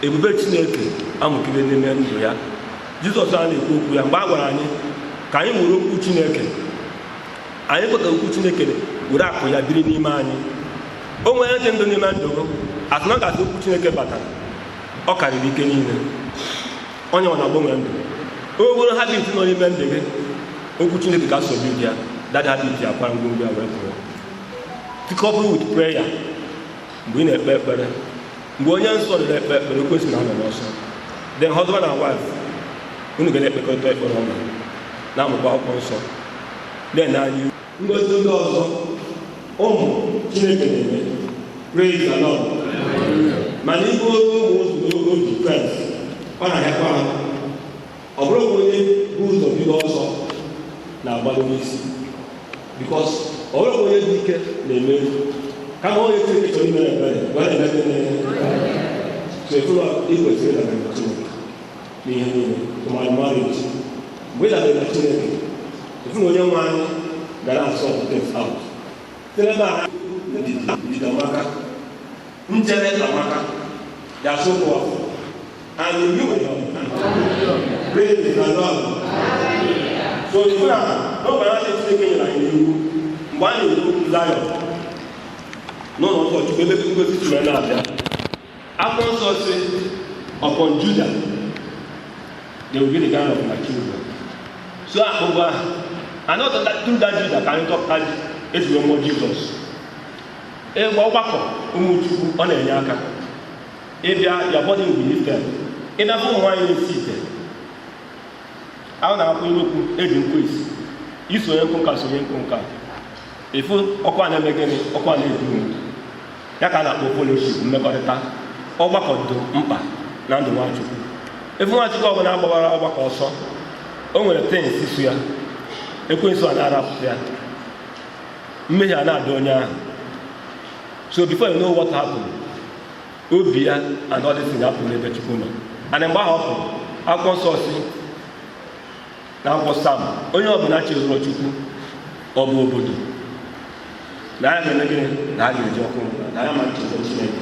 [SPEAKER 15] ebube Chineke amụkiri n'ime ndụ ya. Jizọs a na-ekwu okwu ya, mgbe a gwara anyị ka anyị were okwu Chineke, anyị kwe ka okwu Chineke were akụ ya biri n'ime anyị. O nwere dị ndụ n'ime ndụ gị. As long as okwu Chineke batara, ọ karịrị ike niile. Onye ọ na-agbanwe ndụ, o nwere habit nọ n'ime ndụ gị, okwu Chineke ga-asọbi ya, that habit ya kwara ngwongwo ya wee pụọ. Couple with prayer, mgbe ị na-ekpe ekpere, mgbe onye nsọ na-ekpe ekpere, ekwesị na anọ n'ọsọ. Then husband and wife, unu ga na-ekpekọrịta ekpere ọnụ, na-amụkwa akwụkwọ nsọ, na-ene anya ngozi ndị ọzọ ụmụ Chineke na-eme. Praise the Lord. Mana ibu ụmụ ụzọ oji first, ọ na-ahịakwa ahụ. Ọ bụrụ onye bụ ụzọ bido ọsọ na-agbado n'isi, because ọ bụrụ onye dị ike na-emeri, kama onye Chineke chọrọ imere ebere wee na-eme gịnị. So efuru ị kwesịrị ịdabere na Chineke n'ihe niile, tụmadị marriage. Mgbe ị dabere na Chineke, efu na onye nwe anyị gara asọ things out site n'ebe a. Ndidi amaka, nchere amaka. They are so powerful and you will praise the Lord. So ifu na n'oge na Chineke nyere anyị iwu, mgbe a na-ekwu Zion, n'ụlọ nsọ Chukwu, ebe ngozi si wee na-abịa, akwụkwọ nsọ si, "Upon Judah they will be the kind of my children." So akpụgbo ahụ and also that, through that Judah ka anyị dọpụta eji wee mụọ Jizọs. Ịgba ọgbakọ ụmụ Chukwu, ọ na-enye aka ịbịa, your body will be lifted. Ịbịa fụ ụmụ nwaanyị na-esi ite ahụ na-akwụ okwu eji nkụ esi, isonye nkụ nka, sonye nkụ nka, efu ọkụ a na-eme gịnị? Ọkụ a na-edu ndụ ya ka a na-akpọ fellowship, mmekọrịta. Ọgbakọ dị mkpa na ndụ Nwachukwu. Efu Nwachukwu ọbụla agbawara ọgbakọ ọsọ, o nwere things so ya, ekwensu a na-arapụta ya, mmehie a na-adị onye ahụ. So before you know what happened, obi ya and all these things hapụ n'ebe Chukwu nọ. And mgbe ahụ ọ pụrụ, akwụkwọ nsọ si na akwụkwọ Sam, onye ọbụla chezọrọ Chukwu, ọ bụ obodo na ya ga-eme gịnị? Na a ga-eji ọkụ na ya ma nchezọ Chineke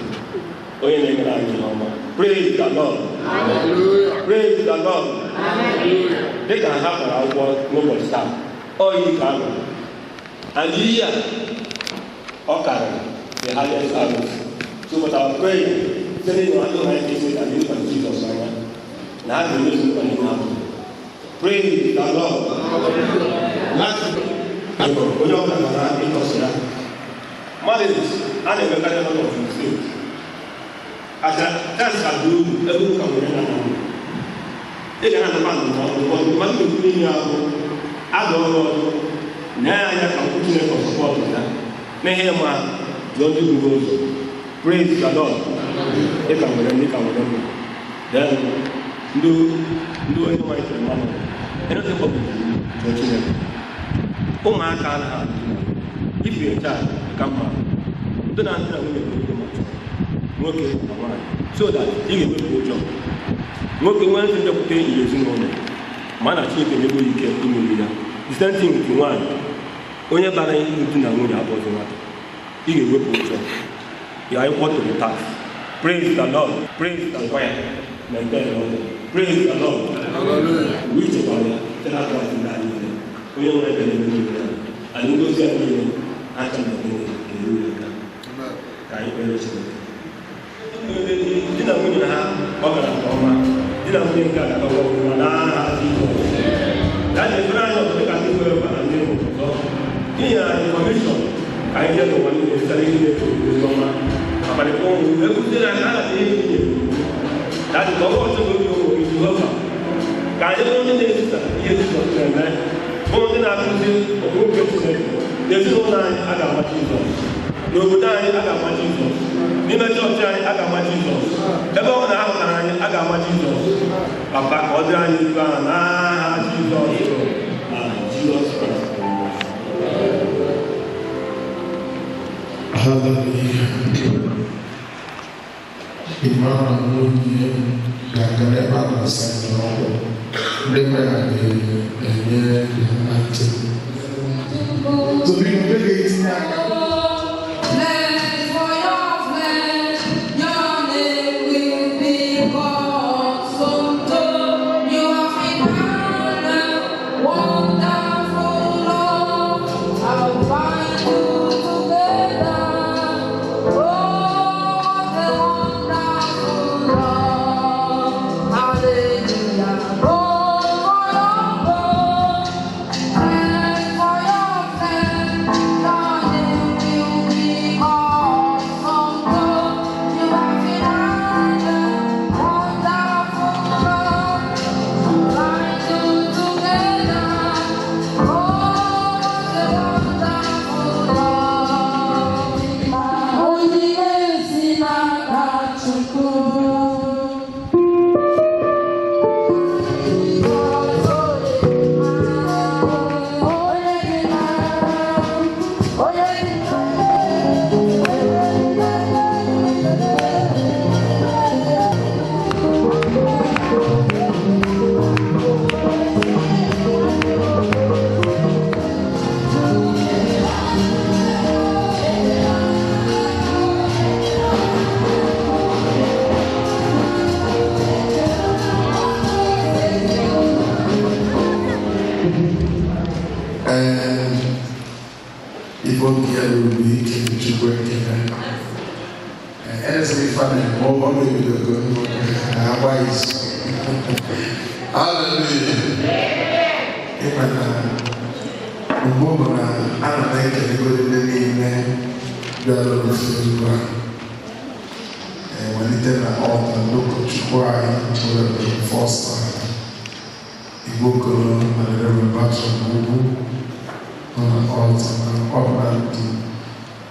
[SPEAKER 15] onye na-enyere anyị ihe ọma. Praise the Lord. Praise the Lord. Dịka ha gbara akwụkwọ n'ụbọchị taa, ọ iyi ka a nọ, and iyi a ọ karịrị the highest service. So but our prayer site n'ịnụ aka ha esi na ndị nkwa Jizọs anya na ha ga-emezu nkwa niile ha. Praise the Lord. Last, onye ọbụla nọ na ịtọsị ya. Marriage a na-emekarị a lot of mistakes. Aja chance ka dị uru ebe ụka nwere na na ị ga na-anakwa ndụmọdụ. Ndụmọdụ na-ekwu n'ime ya bụ ada ọrụ ọdụ na ya anya ka okwu Chineke support ya n'ihe ma jụọ ndị buru ụzọ. Praise the Lord. Ị ka nwere ndị ka nwere ndụ. Then ndị ndị onye nwanyị tere mmanụ, anything gbagwojuru jụọ Chineke. Ụmụaka anaghị adị if you a child ka mma ndị na ndị na nwunye bụ ndị mature, nwoke na nwaanyị, so that ị ga-ewepụ ụjọ. Nwoke nwee ntị njekwute ihe ezinụlọ ma na Chineke nyego ya ike imeri ya. The same thing with nwaanyị. Onye bara ịlụ di na nwunye abụọzi nwata. Ị ga-ewepụ ụjọ ya equal to the task. Praise the Lord. Praise the choir. Maintain order. Praise the Lord. Mgbe i chekwara ya site n'aka ndị a niile, onye nwere ekele niile ya anyị, ngozi ya niile aka na ga-eru ya aka. Ka anyị kpere Chineke. Di na nwunye ha ọ gara nke ọma, di na nwunye nke a ga-agakwa ọfụma n'aha Jizọs. Ya na-efere anyị ọzọ dịka ndị nwere ụka na ndị ọzọ inyere anyị commission ka anyị jee n'ụwa niile site n'ihe na-eto ozi ọma. Akpalikwa ụmụ wee kụziere anyị anata ihe nwunye. Daddy, ka ọ bụrụ ọchọ obi ụmụ gị Jehova. Ka anyị bụrụ ndị na-ezisa ihe Jizọs na-eme, bụrụ ndị na-akụzi ụkpụrụ nke Chineke. N'ezinụlọ anyị, a ga-ama Jizọs. N'obodo anyị, a ga-ama Jizọs. N'ime chọọchị anyị, a ga-ama Jizọs. Ebe ọ bụla a hụtara anyị, a ga-ama Jizọs. Papa, ka ọ dịrị anyị etu ahụ n'aha Jizọs. Jizọs Kraịst.
[SPEAKER 7] Hallelujah. Ịma na nwunye ga-aga n'ebe a na-asa ndị ọkụ. Ndị kwaya ga-enye ya ntị. So biko ndị ga-etinye aka.
[SPEAKER 16] Flesh for your flesh, your name will be called. So you have wonderful love. I'll bind you together. Oh, the wonderful love. Hallelujah. Oh, for your bones, flesh for your flesh, your name will be called. So you have wonderful love. Bind you together. Oh, the wonderful love. Onyinye si n'aka Chukwu. Onye dị na, onye dị na.
[SPEAKER 7] Ee, ife obi ya ruru ike Chukwu ekele. Eze ife a na-eme ọ na-ebidogo agba izu. Hallelujah. Ịma na mgbe ọ bụ na ana m ekelegoro ndị niile bịara ofe ugbu a. Malite na ọta ndị ụkọchukwu anyị Reverend Foster Igbo Okoro na Reverend Patrick Ugwu nọ na ọta na ọbụla ndị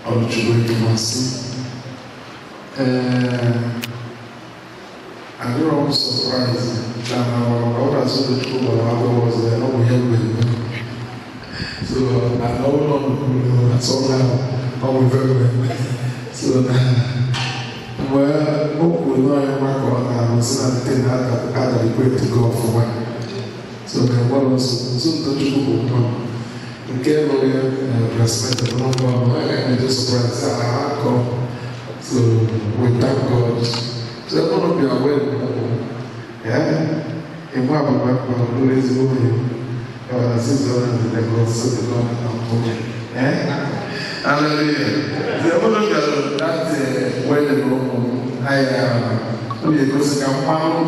[SPEAKER 7] Ọlụchukwu Ekemasị. Ee, adịrọ m surprise na ọ ga-asụ Chukwu gwara akwụkwọ ọzọ ya ọ bụ ihe mgbe eme. So na ụlọ kwuru na somehow ọ bụ ife mgbe eme. So na mgbe o kwuru na onye nwa ka ọ na-arụ sị na nke na adalikwa etugo ọfụma. So na enwere nsogbu nso Chukwu bụ nwa m. Nke lụrụ ya respect the number of I just surprised I come. So we thank God. So I'm gonna be aware yeah. In my always since I'm in Lagos, so the Lord eh? Hallelujah. So I'm gonna be that when the I we go to Kampala.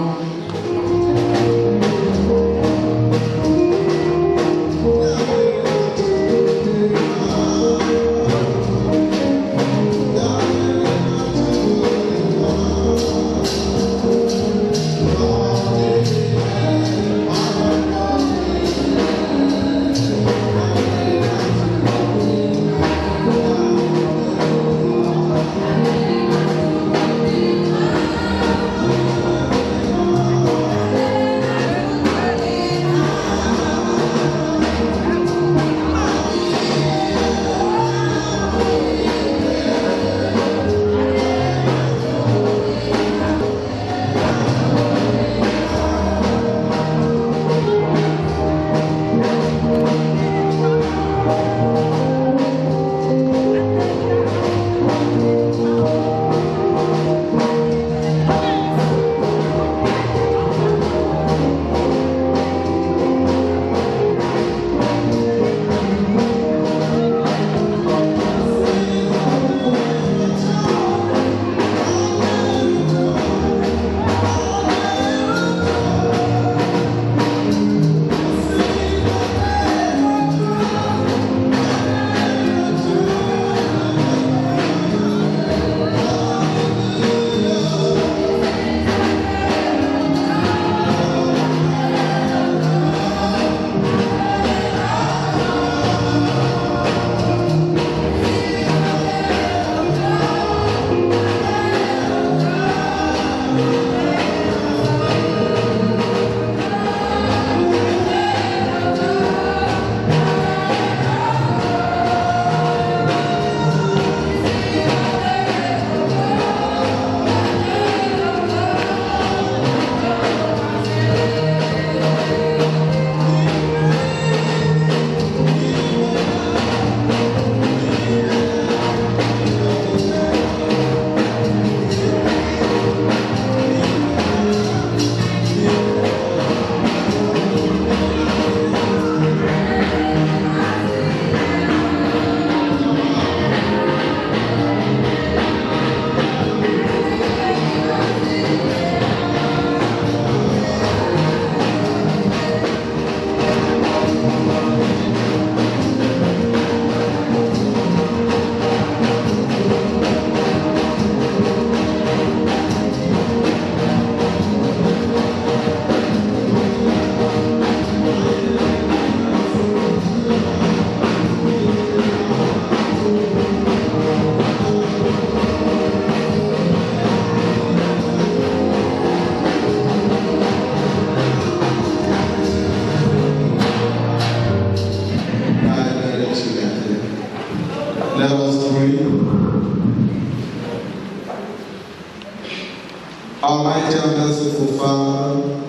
[SPEAKER 8] Almighty and merciful Father,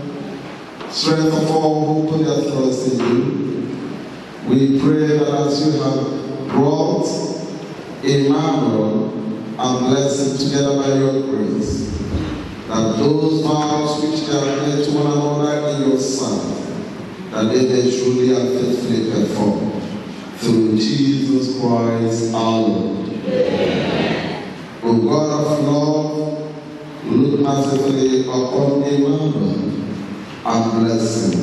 [SPEAKER 8] strength of all who put their trust in you, we pray that as you have brought Emmanuel and blessed him together by your grace, that those vows which they have made to one another in your sight, that they may truly and faithfully perform. Through Jesus Christ our Lord. Amen. O God of love, look mercifully upon Emmanuel and bless him.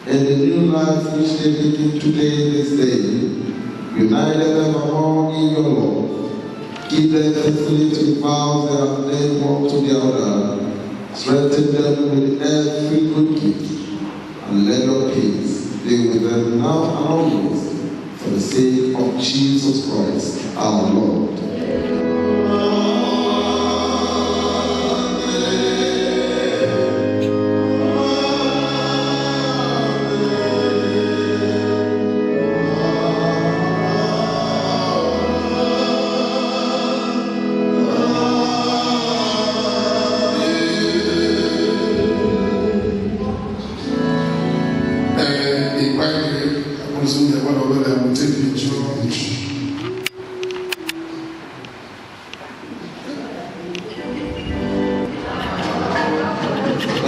[SPEAKER 8] In the new life which they begin today, this day, unite them evermore in your love. Keep them faithfully to the vows they have made one to the other. Strengthen them with every good gift, and let your peace be with them now and always, for the sake of Jesus Christ our Lord.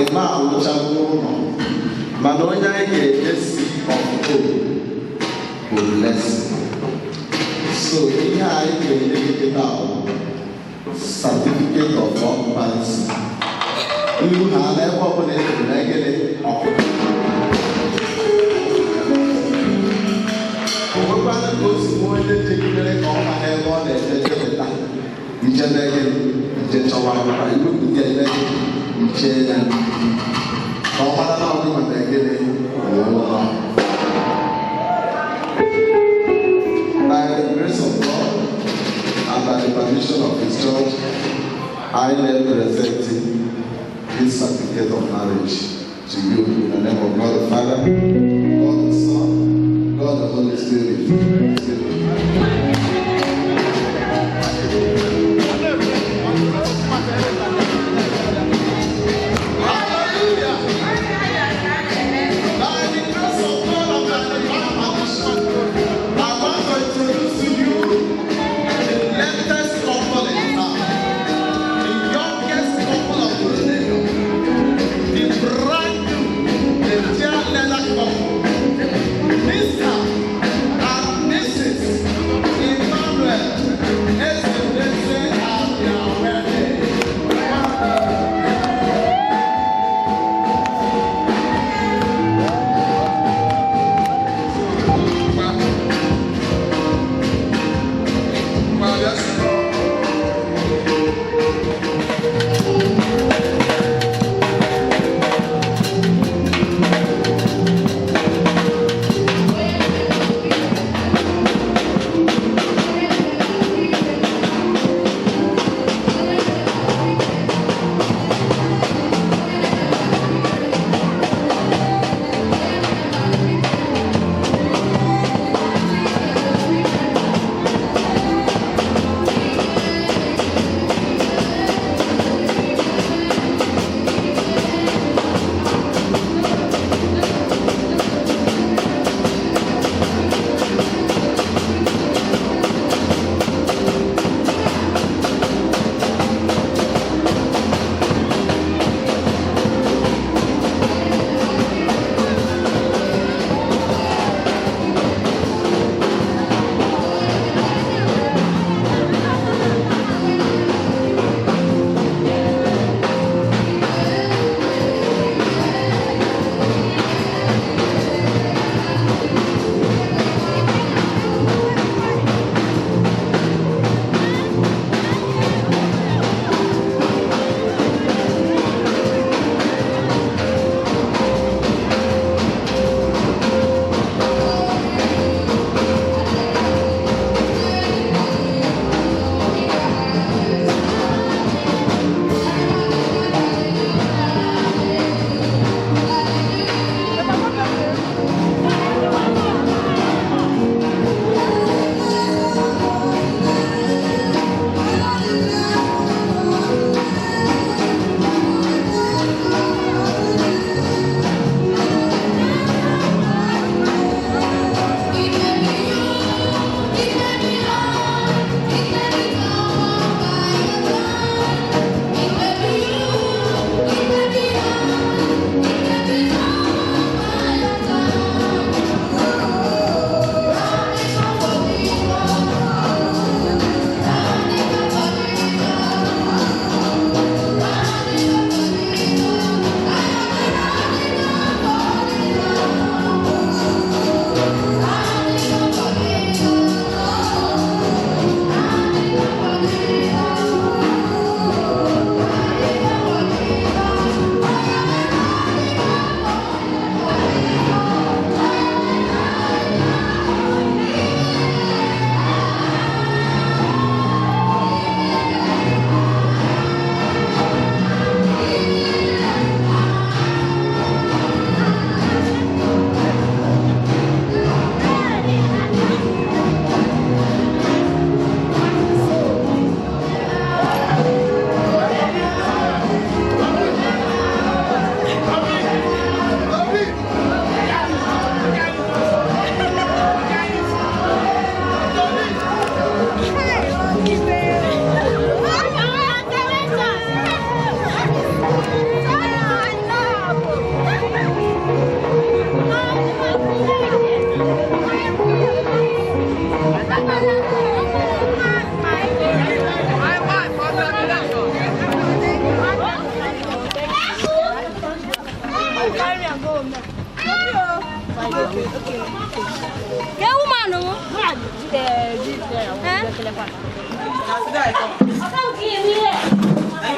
[SPEAKER 8] Eme alụchago ụlọ, mana onye anyị ga-ejesi ọkụkọ bụ Blessing. So ihe anyị ga-enye gị kịta bụ certificate of occupancy. Iru ha n'ebe ọbụla e dere na gịnị ọkụkọ. Onwekwana ka o si nwe onye jegidere ka ọ ma n'ebe ọ na-eje jepụta ije mee gịnị, ije chọwa akwụkwọ iwepụta eme gịnị, iche ya ka ọ mara na ọ dị maka gịnị ụlọ. By the grace of God and by the permission of His church, I am presenting this certificate of marriage to you in the name of God the Father, God the Son, God the Holy Spirit. Hallelujah! By the grace of God and by the permission, I want to introduce to you the latest couple in town, the youngest couple of the millennium, the brand new, the dear leather couple, Mr. and Mrs.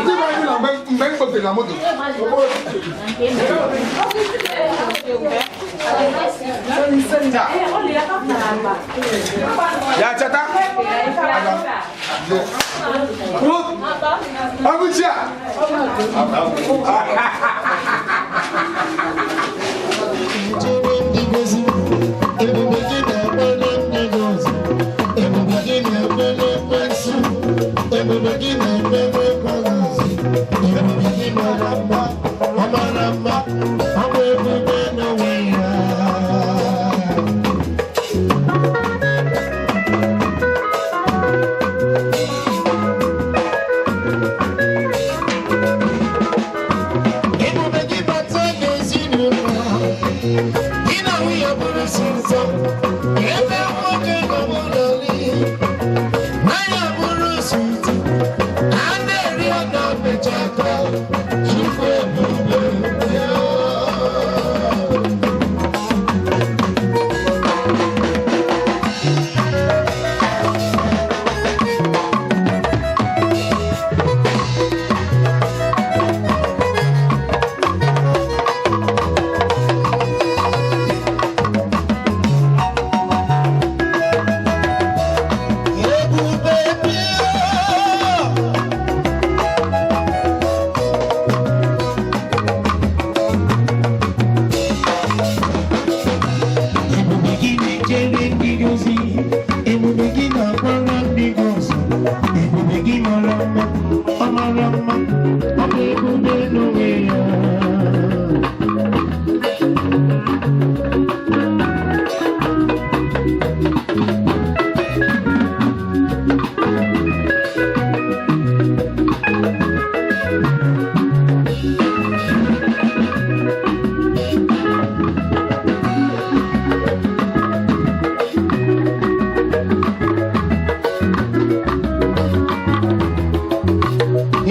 [SPEAKER 7] Ndị be anyị na mgbe m kpotere na moto. Ya cheta. Ọgụchi a.
[SPEAKER 6] Ebube gị bata n'ezinụlọ, gị na nwunye bụrụ sọ nsọ, ebe nwoke nọ n'ụlọ n'iyi, nwanyị bụrụ sọ ntị, a na-eri ọ na-amecha aka, Chukwu ebube ya. Ebube bịa. Ebube gị na-echere ndị gị ozi, ebube gị na-agbara ndị gị ọsọ, ebube gị mara mma, ọ mara mma, ọ bụ ebube n'onwe ya.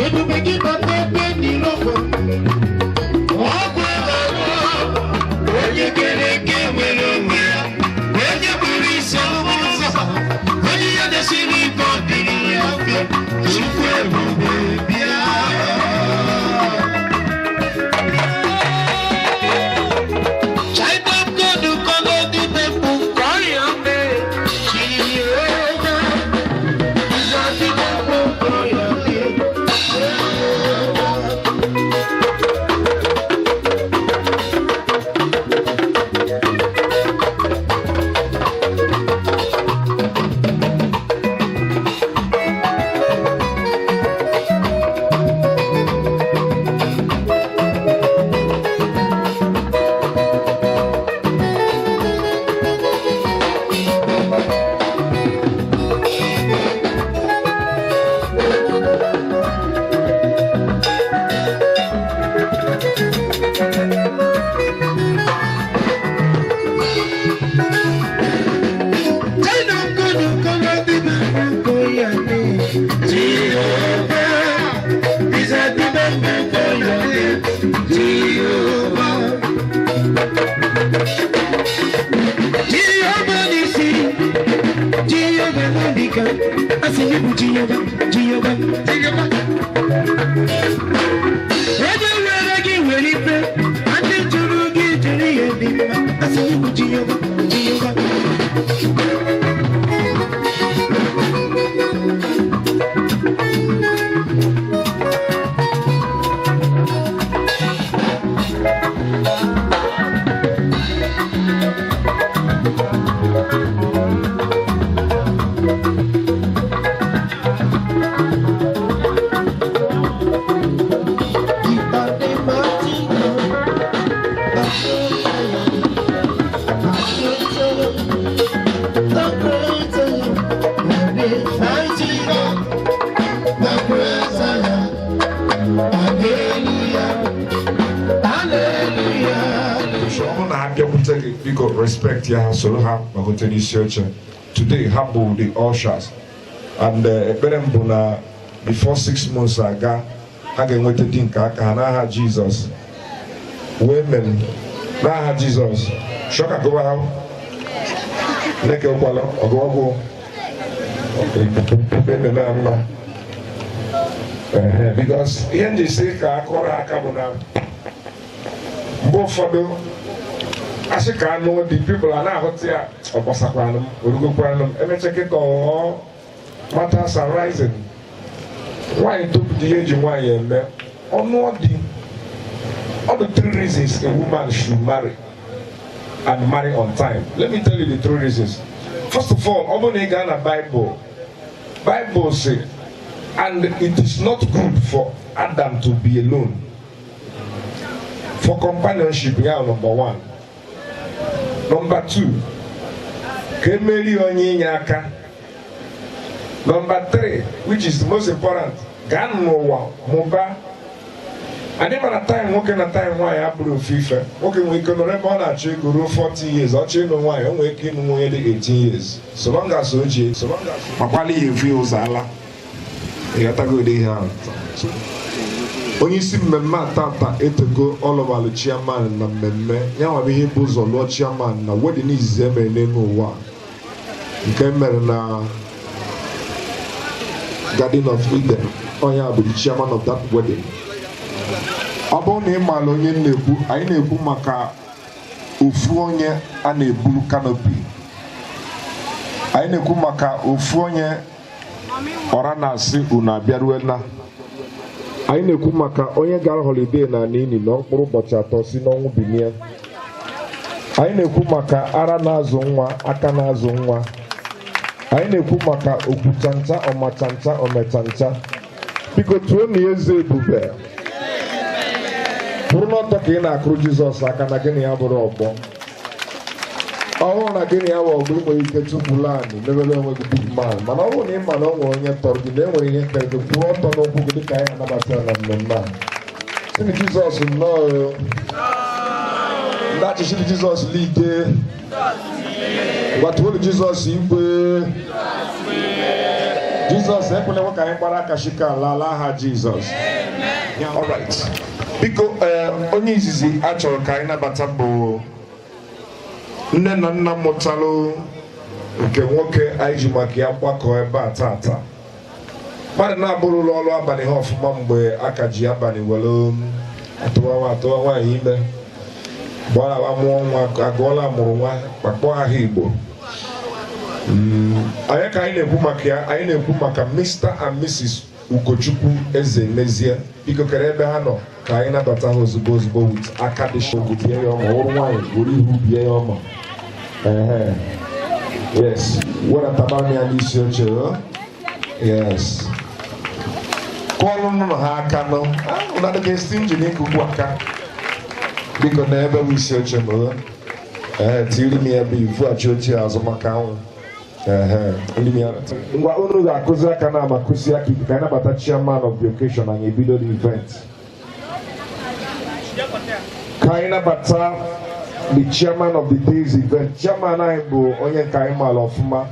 [SPEAKER 6] Ebube gị bata ebe niile ọkụ, ọgwụ ịghara, onye kere eke nwere onwe ya, onye kpuru isi ọhụrụ ụzọ, onye ya desiri ike ọ dịrị ya mfe, Chukwu ebube bịa. Child of God, call on the people, call your name, Jehovah. Is a people, call your name. Onye were gị were ife, ndị jụrụ gị jụrụ ihe dị mma, asị gị bụ Jehova, Jehova.
[SPEAKER 17] Ọ bụrụ na ha bịakwute gị, biko respect ya, ha soro ha gbagote n'isi oche. Today ha bụ the ushers, and ekpere m bụ na before 6 months aga, ha ga-enweta di nke aka ha n'aha Jizọs. Wee mere n'aha Jizọs. Shọka gụwa ha neke ụkwalụ ọgụọgwụ. Ememe a mma. Ehe, because ihe m ji sị ka akọrọ aka bụ na mgbe ụfọdụ asị ka anụ dị, people a na-ahụta ya, ọ gbasakwanụ m, orugokwanụ m, emecha kịta ọghọọ matters arising. Nwaanyị topụta, ihe eji nwaanyị eme ọnụ dị. All the three reasons a woman should marry and marry on time. Let me tell you the three reasons. First of all, ọ bụrụ na ị gaa na Bible, Bible say, "And it is not good for Adam to be alone." For companionship, ya number one. Number two, ka emeri onye inye aka. Number three, which is the most important, gaa n'ụwa mụba. Adị mana time nwoke na time nwaanyị abụrụ ofu ife. Nwoke nwere ike nọrọ ebe ọ na-achọ ego ruo 40 years, ọ chọọ ịnụ nwaanyị, o nwere ike ịnụ nwunye dị 18 years, so long as o ji, so long as makwala ya efu ya ụzọ ala. Ịghọtago ụdị ihe ahụ? Onye isi mmemme a tata etego ọlọbalụ chairman na mmemme ya nwa bụ ihe bụ ụzọ lụọ chairman na wedding izizi emere n'elu ụwa, nke mere na Garden of Eden. Onye a bụ the chairman of that wedding. Ọ bụrụ na ị maara onye m na-ekwu, anyị na-ekwu maka ofu onye a na-eburu canopy. Anyị na-ekwu maka ofu onye ọra na-asị unu abịaruela. Anyị na-ekwu maka onye gara holiday na Nini na mkpụrụ ụbọchị 3 si n'ọnwụ binie. Anyị na-ekwu maka ara na-azụ nwa, aka na-azụ nwa. Anyị na-ekwu maka okwuchancha, ọmachancha, omechancha. Biko tuo na eze ebube kwụrụ n'ọtọ ka ị na-akụrụ Jizọs aka na gịnị ya bụrụ ọgbọ ọhụrụ na gịnị ya bụ ọgbọ. Ị nwere ike tụpụrụ anị mebere onwe gị big man, mana ọ bụrụ na ị ma na ọ nwere onye tọrọ gị na e nwere ihe kere gị, kwụrụ ọtọ n'ụkwụ gị dịka anyị na-anabata ya na mmemme a. Sị Jizọs nnọọ. Ndị achịchịrị Jizọs like gwatuolu Jizọs igwe. Jizọs ekwela ka anyị gbara aka shika ala ala aha Jizọs. Alright. Biko, onye izizi a chọrọ ka anyị nabata bụ nne na nna mụtalụ nke nwoke anyị ji maka ya gbakọ ebe a tata. Mmadụ na-abụrụ ụlọ ọrụ abalị ha ọfụma mgbe aka ji abalị were atụwa atụwa nwaanyị ime, gbara mụọ nwa, agụọla mụrụ nwa, kpakpọ aha Igbo. Anyị ka anyị na-ekwu maka ya, anyị na-ekwu maka Mr. and Mrs. Ugochukwu Eze Mezie. Biko, kere ebe ha nọ ka anyị nabata ha ozugbo ozugbo with aka dị shogu bie ya ọma. Ọrụ nwaanyị were ihu bie ya ọma. Ehe, yes, wedatabara m ya n'isi oche o. Yes, kụọlụ nụnụ ha aka nụ. Ụnụ adịghị esi njin ikuku aka. Biko, na ebe bụ isi oche m o. Ee, tiri m ya ebe ivughachi oche azụ maka anwụ. Ehe, ndị m ya. Ngwa, unu ga-akụzi aka na ama kụzi aka ike ka anyị nabata chairman of the occasion. Anyị ebido the event. Ka anyị nabata the chairman of the day's event. Chairman anyị bụ onye nke anyị maara ọfụma,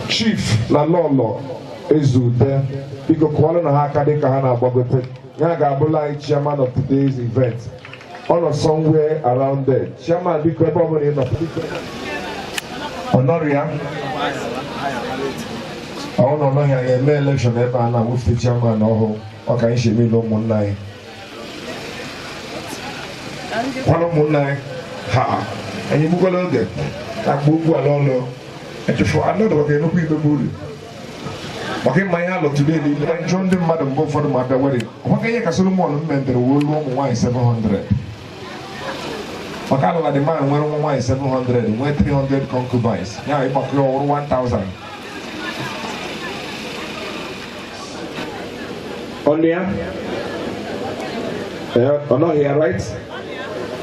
[SPEAKER 17] Chief na Lọlọ Ezeude. Biko, kụọrọ na ha aka dịka ha na-agbagote. Ya ga-abụla anyị chairman of today's event. Ọ nọ somewhere around there. Chairman, biko, ebe ọbụla ị nọ, biko. Ọ nọrọ ya, ọ nọ n'ọhịa ya eme election ebe a na-awụfute chairman ọhụụ. Ọ ka anyị si eme ile ụmụnna anyị, kwara ụmụnna anyị ha. Anyị egbukwala oge akpa ugwu ala ọlụ echefu anọdụ maka enukwu ikpe uru maka ịma ihe alụ today niile. Njụ ndị mmadụ mgbe ụfọdụ ma abịa wedding maka ihe ka Solomon mmentere wee lụọ ụmụ nwaanyị 700, maka alụla the man nwere ụmụ nwaanyị 700, nwee 300 concubines, ya ịgbakọ ya ọwụrụ 1000. Ọnụ ya. Ee, ọ nọghị ya, right?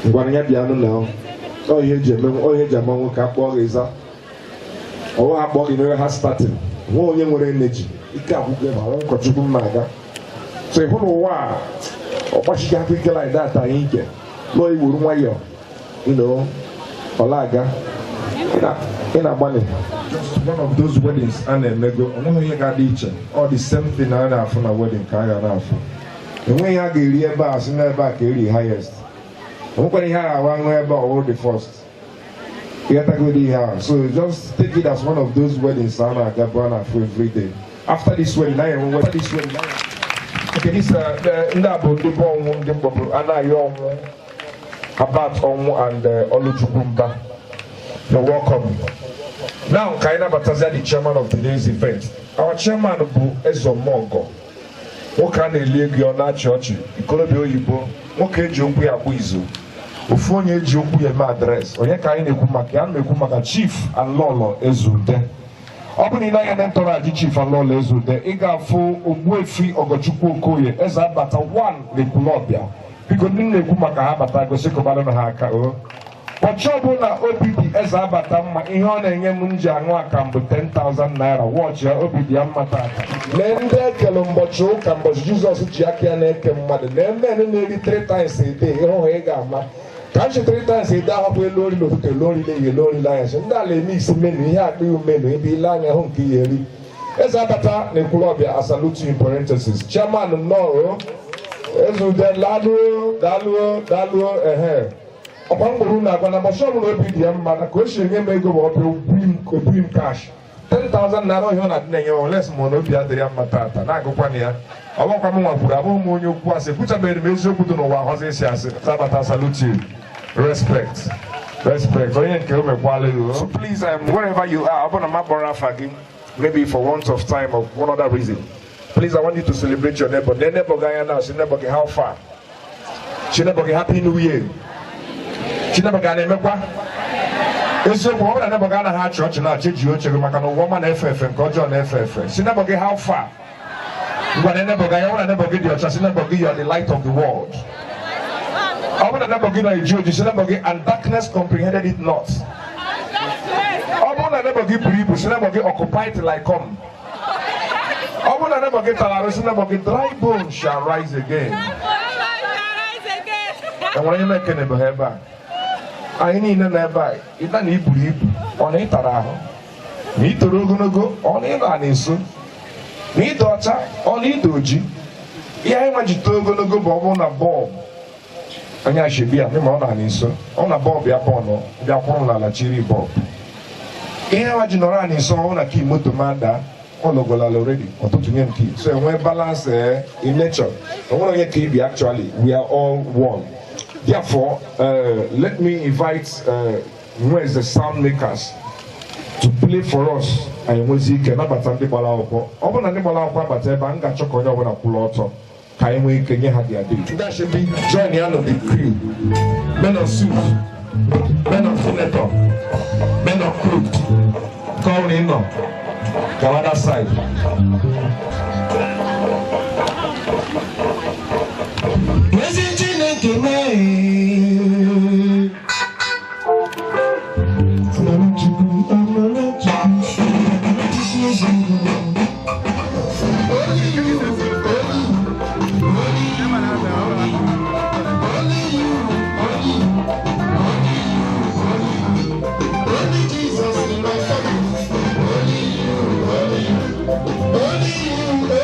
[SPEAKER 17] Ngwara ya bịanụ na ọ ihe eji eme, ọ ihe eji ama nwoke. Akpọọ gị ịza, ọwụ akpọọ gị mere ha starting nwa onye nwere energy ike agwụgo ebe ahụ. Ụkọchukwu m na-aga, so ịhụ na ụwa a ọgbachighị aka ike like that. Anyị ike lụọ iwuru nwayọọ, ọla aga. Ị na-agbalị. Just one of those weddings a na-emego, onweghị ihe ga-adị iche. Ọ the same thing a na-afụ na wedding ka a ga na-afụ. Enweghị ihe a ga-eri ebe a si n'ebe a ka eri highest. Onwekwara ihe a ga-awa ṅụọ ebe a ọwụrụ the first. Ịghọtagodi ihe ahụ? So just take it as one of those weddings a na-agabu, a na-afụ every day. After this wedding, anyị enwe after this wedding. Okay, this ndị a bụ ndị bụ ọnwụ, ndị mkpọbụ anaghị ọnwụ, Abat Ọnwụ and Oluchukwu Mba. You're welcome. Now, ka anyị nabatazia the chairman of today's event. Our chairman bụ Ezeomogo. Nwoke a na-eli ego ya, ọ na-achị ọchị, ikorobịa oyibo, nwoke eji okwu ya akpụ izu. Ofu onye eji okwu ya eme address. Onye ka anyị na-ekwu maka ya? A na-ekwu maka Chief and Lọlọ Ezeude. Ọ bụrụ na ị na-anya na entourage Chief and Lọlọ Ezeude, ị ga-afụ Ogbuefi Ọgọchukwu Okoye, Eze Abata 1 n'Ekwulọbịa. Biko, ndị m na-ekwu maka ha bata, gosi kụbalụ na ha aka o. Ụbọchị ọbụla obi dị Eze Abata mma, ihe ọ na-enye m m ji aṅụ akamụ bụ 10,000 naira. Wọchị ya, obi dị ya mma tata. Lee ndị ekele mbọchị ụka, mbọchị Jizọs ji aka ya na-eke mmadụ. Lee men na-eri 3 times a day, ịhụ ha ị ga-ama ka m si 3 times a day ahapụ elu ori n'ụtụtụ, elu ori n'ehihie, elu ori n'anyasị. Ndị ala eme isi menu, ihe akpa iwu menu, ebe ile anya hụ nke ihe eri. Eze Abata na Ekwulọbịa, I salute you in parenthesis. Chairman, nnọọ. Ezeude, laluo, daluo, daluo. Ehe, ọkwa mkpụrụ na-agwa na mbọchị ọbụla obi dị ya mma na ka o si enye m ego ma ọ bịa ebui m cash 10,000 naira. Ihe ọ na-adị na-enye m oles ma na obi adịrị ya mma tata na-agụkwa na ya. Ọgbakwa m nwa kwuru, abụghị m onye okwu asị, kwuchabeghị m eziokwu dị n'ụwa ahọzi isi asị. Sabata, salute you. Respect, respect. Onye nke o mekwala you. So please, wherever you are, ọ bụrụ na m akpọrọ afa gị, maybe for want of time or one other reason, please, I want you to celebrate your neighbor. Ne neighbor gị anya now, si neighbor gị, "How far?" Si neighbor gị, "Happy New Year." Si neighbor gị, a na-emekwa eziokwu. Ọ bụrụ na neighbor gị anaghị achị ọchị, na-achị ji oche gị, maka na ụwa ọma na-efe efe, nke ọjọọ na-efe efe. Si neighbor gị, "How far?" Ngwa, na neighbor gị anya. Ọ bụrụ na neighbor gị dị ọcha, si neighbor gị, "You are the light of the world." Ọ bụrụ na neighbor gị na-eji oji, si neighbor gị, "And darkness comprehended it not." Ọ bụrụ na neighbor gị buru ibu, si neighbor gị, "Occupy till I come." Ọ bụrụ na neighbor gị tara arụ, si neighbor gị, "Dry bones shall rise again." Enwere onye na-ekenebeghị ebe a? Anyị niile nọ ebe a, ịta na iburu ibu, ọ na ịtara ahụ, na ị toro ogologo, ọ na ịnọ a na-eso, na ịdị ọcha, ọ na ịdị oji. Ihe anyị nwa ji too ogologo bụ ọ bụrụ na bulb onye ashebi ya ma ọ na nso, ọ na bulb ya bọọlụ bịa kwụrụ n'ala chiri bulb. Ihe nwa ji nọrọ anyị nso, ọ na key moto ma daa, ọ lọgolala already ọtụtụ nye m key. So enwee balance in nature. Onwere onye ka ibi. Actually, we are all one. Therefore, let me invite Nweze sound makers to play for us. Anyị nwezi ike nabata ndị gbara akwụkwọ. Ọ bụrụ na ndị gbara akwụkwọ abata ebe a, m ga-achọ ka onye ọbụla kwụrụ ọtọ ka anyị nwee ike nye ha their date. Ndị ashebi, join ya nọ the crew, men of suit, men of senator, men of crew, ka ọ ị nọ ka other side.
[SPEAKER 18] Ezi Chineke mee. Amara Chukwu, amara Chukwu, amara Chukwu ezigbo. Only you, only you, only you, only you, only you, only you, only you, only Jesus in my family. Only you, only you, only you,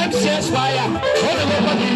[SPEAKER 18] MCS fire.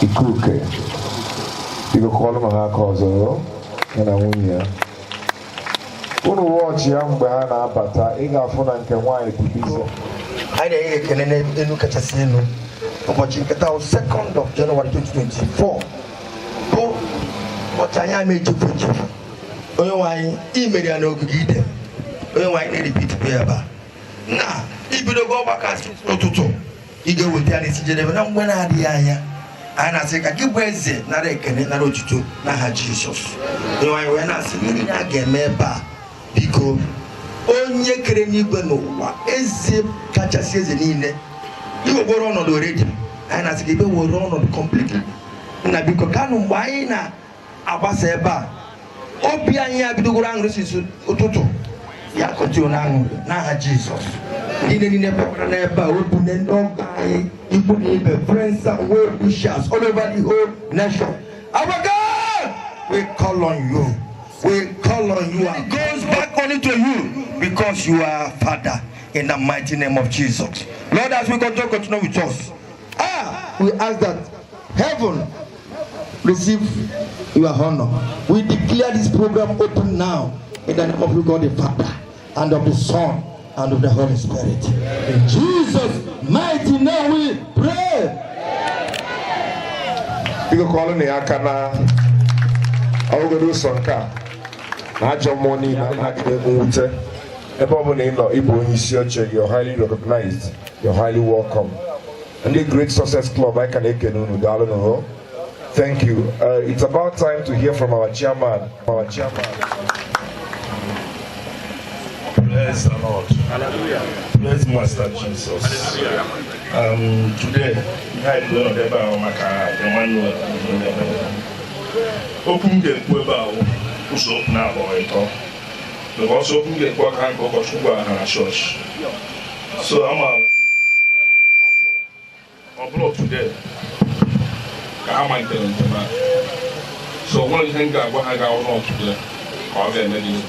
[SPEAKER 17] Ikuke biko kụọlụ m ha aka ọzọ ya na nwunye ya. Unu wọchị ya mgbe ha na-abata, ị ga-afụ na nke nwaanyị bụ bize.
[SPEAKER 19] Anyị na-enye ekele n'elu kachasị elu. Ụbọchị nke taa, 2nd of January 2024, bụ ụbọchị anyị ama echefu echefu. Onye nwe anyị imeri ya n'ogige ide, onye nwe anyị na-eripitipụ ya ebe a na ibidogo ọgbakọ asị n'ụtụtụ, ị ga-eweta ya n'isi njedebe na mgbe na-adịghị anya. Anyị na-asị ka gị bụ eze nara ekele, nara otuto n'aha Jizọs. Onye nwe anyị wee na-asị ihe niile a ga-eme ebe a, biko onye kere n'igwe n'ụwa, eze kachasị eze niile, iwekwere ọnọdụ redi. Anyị na-asị ka ibe were ọnọdụ completely. Nna biko, kanụ mgbe anyị na-agbasa ebe a, obi anyị ya bidogoro aṅụrị sisi ụtụtụ ya kọtio na aṅụrị n'aha Jizọs. Ndị niile bịakwara n'ebe a, obi na ndị ọgọ anyị, ikwu na ibe, friends and well wishers all over the whole nation, our God, we call on you. We call on you. It goes back only to you because you are Father, in the mighty name of Jesus. Lord, as we continue with us. We ask that heaven receive your honor. We declare this program open now in the name of God the Father, and of the Son, and of the Holy Spirit. In Jesus' mighty name we pray.
[SPEAKER 17] Biko kụọlụ na ya aka na ọgụgụ ụsọ nke a na ajọ mmụọ niile anaghị mwute ebe ọ bụla ị nọ ịbụ onye isi oche. You're highly recognized, you're highly welcome. Ndị Great Success Club, anyị ka na-ekene unu. Daalụ nụ. Thank you. It's about time to hear from our chairman, our chairman.
[SPEAKER 20] Praise the Lord. Hallelujah. Praise Master Jesus. Today, ihe anyị bụ ọnọdụ ebe ahụ maka Emmanuel. Okwu m ga-ekwu ebe ahụ, ụzọ okwu na-abụọ ịtọ. Because okwu m ga-ekwu aka nke ụkọchukwu ahụ na chọọchị. So ama ọ bụrụ today ka ha malitere njem a. So o nwere ihe m ga-agwa ha ga-awụ nọ today ka ọ ga-eme gị.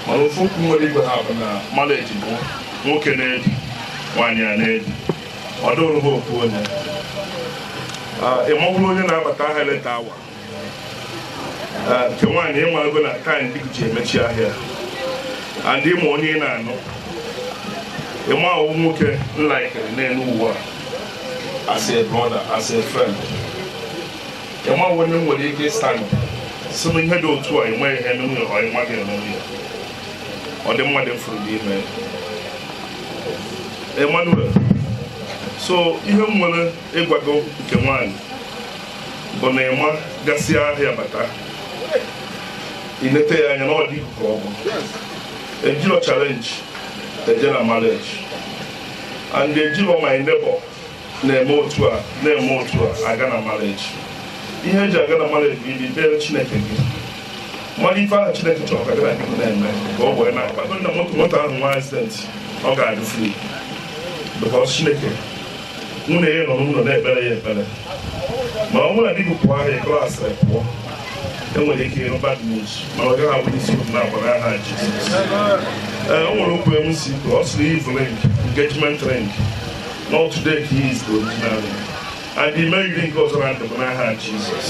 [SPEAKER 20] Mana ofu okwu nwere igwe ha bụ na marriage bụ nwoke na-edi, nwaanyị a na-edi, ọ dụrụ ha okwu onye. Ị mọbụrụ onye na-abata ahịa leta awa nke nwaanyị, ịmarago na time dị ji emechi ahịa and ịma onye ị na-anụ. Ịma ọwụ nwoke nlaikiri n'elu ụwa as a brother, as a friend. Ịma onye nwere ike stand si na ihe dị otu a enweghị ihe emenwu ya, ọ ịmaghị emenwu ya, ọ dị mmadụ furu n'ime Emmanuel. So ihe m nwere ịgwago nke nwaanyị bụ na ịma gasị ahịa bata, ilete ya anya na ọ dị ka ọ bụ ejiro challenge eje na marriage and ejiro my neighbor na-eme otu a, na-eme otu a aga na marriage. Ihe eji aga na marriage bụ ibi kpere Chineke gị, mmadụ ife ahụ Chineke chọrọ ka gị na gị na-eme ka ọ wee na-akpago na moto moto ahụ nwa accident, ọ ga-adị free because Chineke nwunye ya nọ n'ụlọ na-ekpere ya ekpere. Ma ọ bụrụ na di gị pụọ ahịa, klaasị pụọ, enwere ike ịrụ bad news, mana ọ gaghị abụ n'isi na agwa n'aha Jizọs. Ee, o nwere okwu m si ọ sịrị eve ring, engagement ring, not today ka he is the original ring and he married nke ọzọ na ndụ m n'aha Jizọs.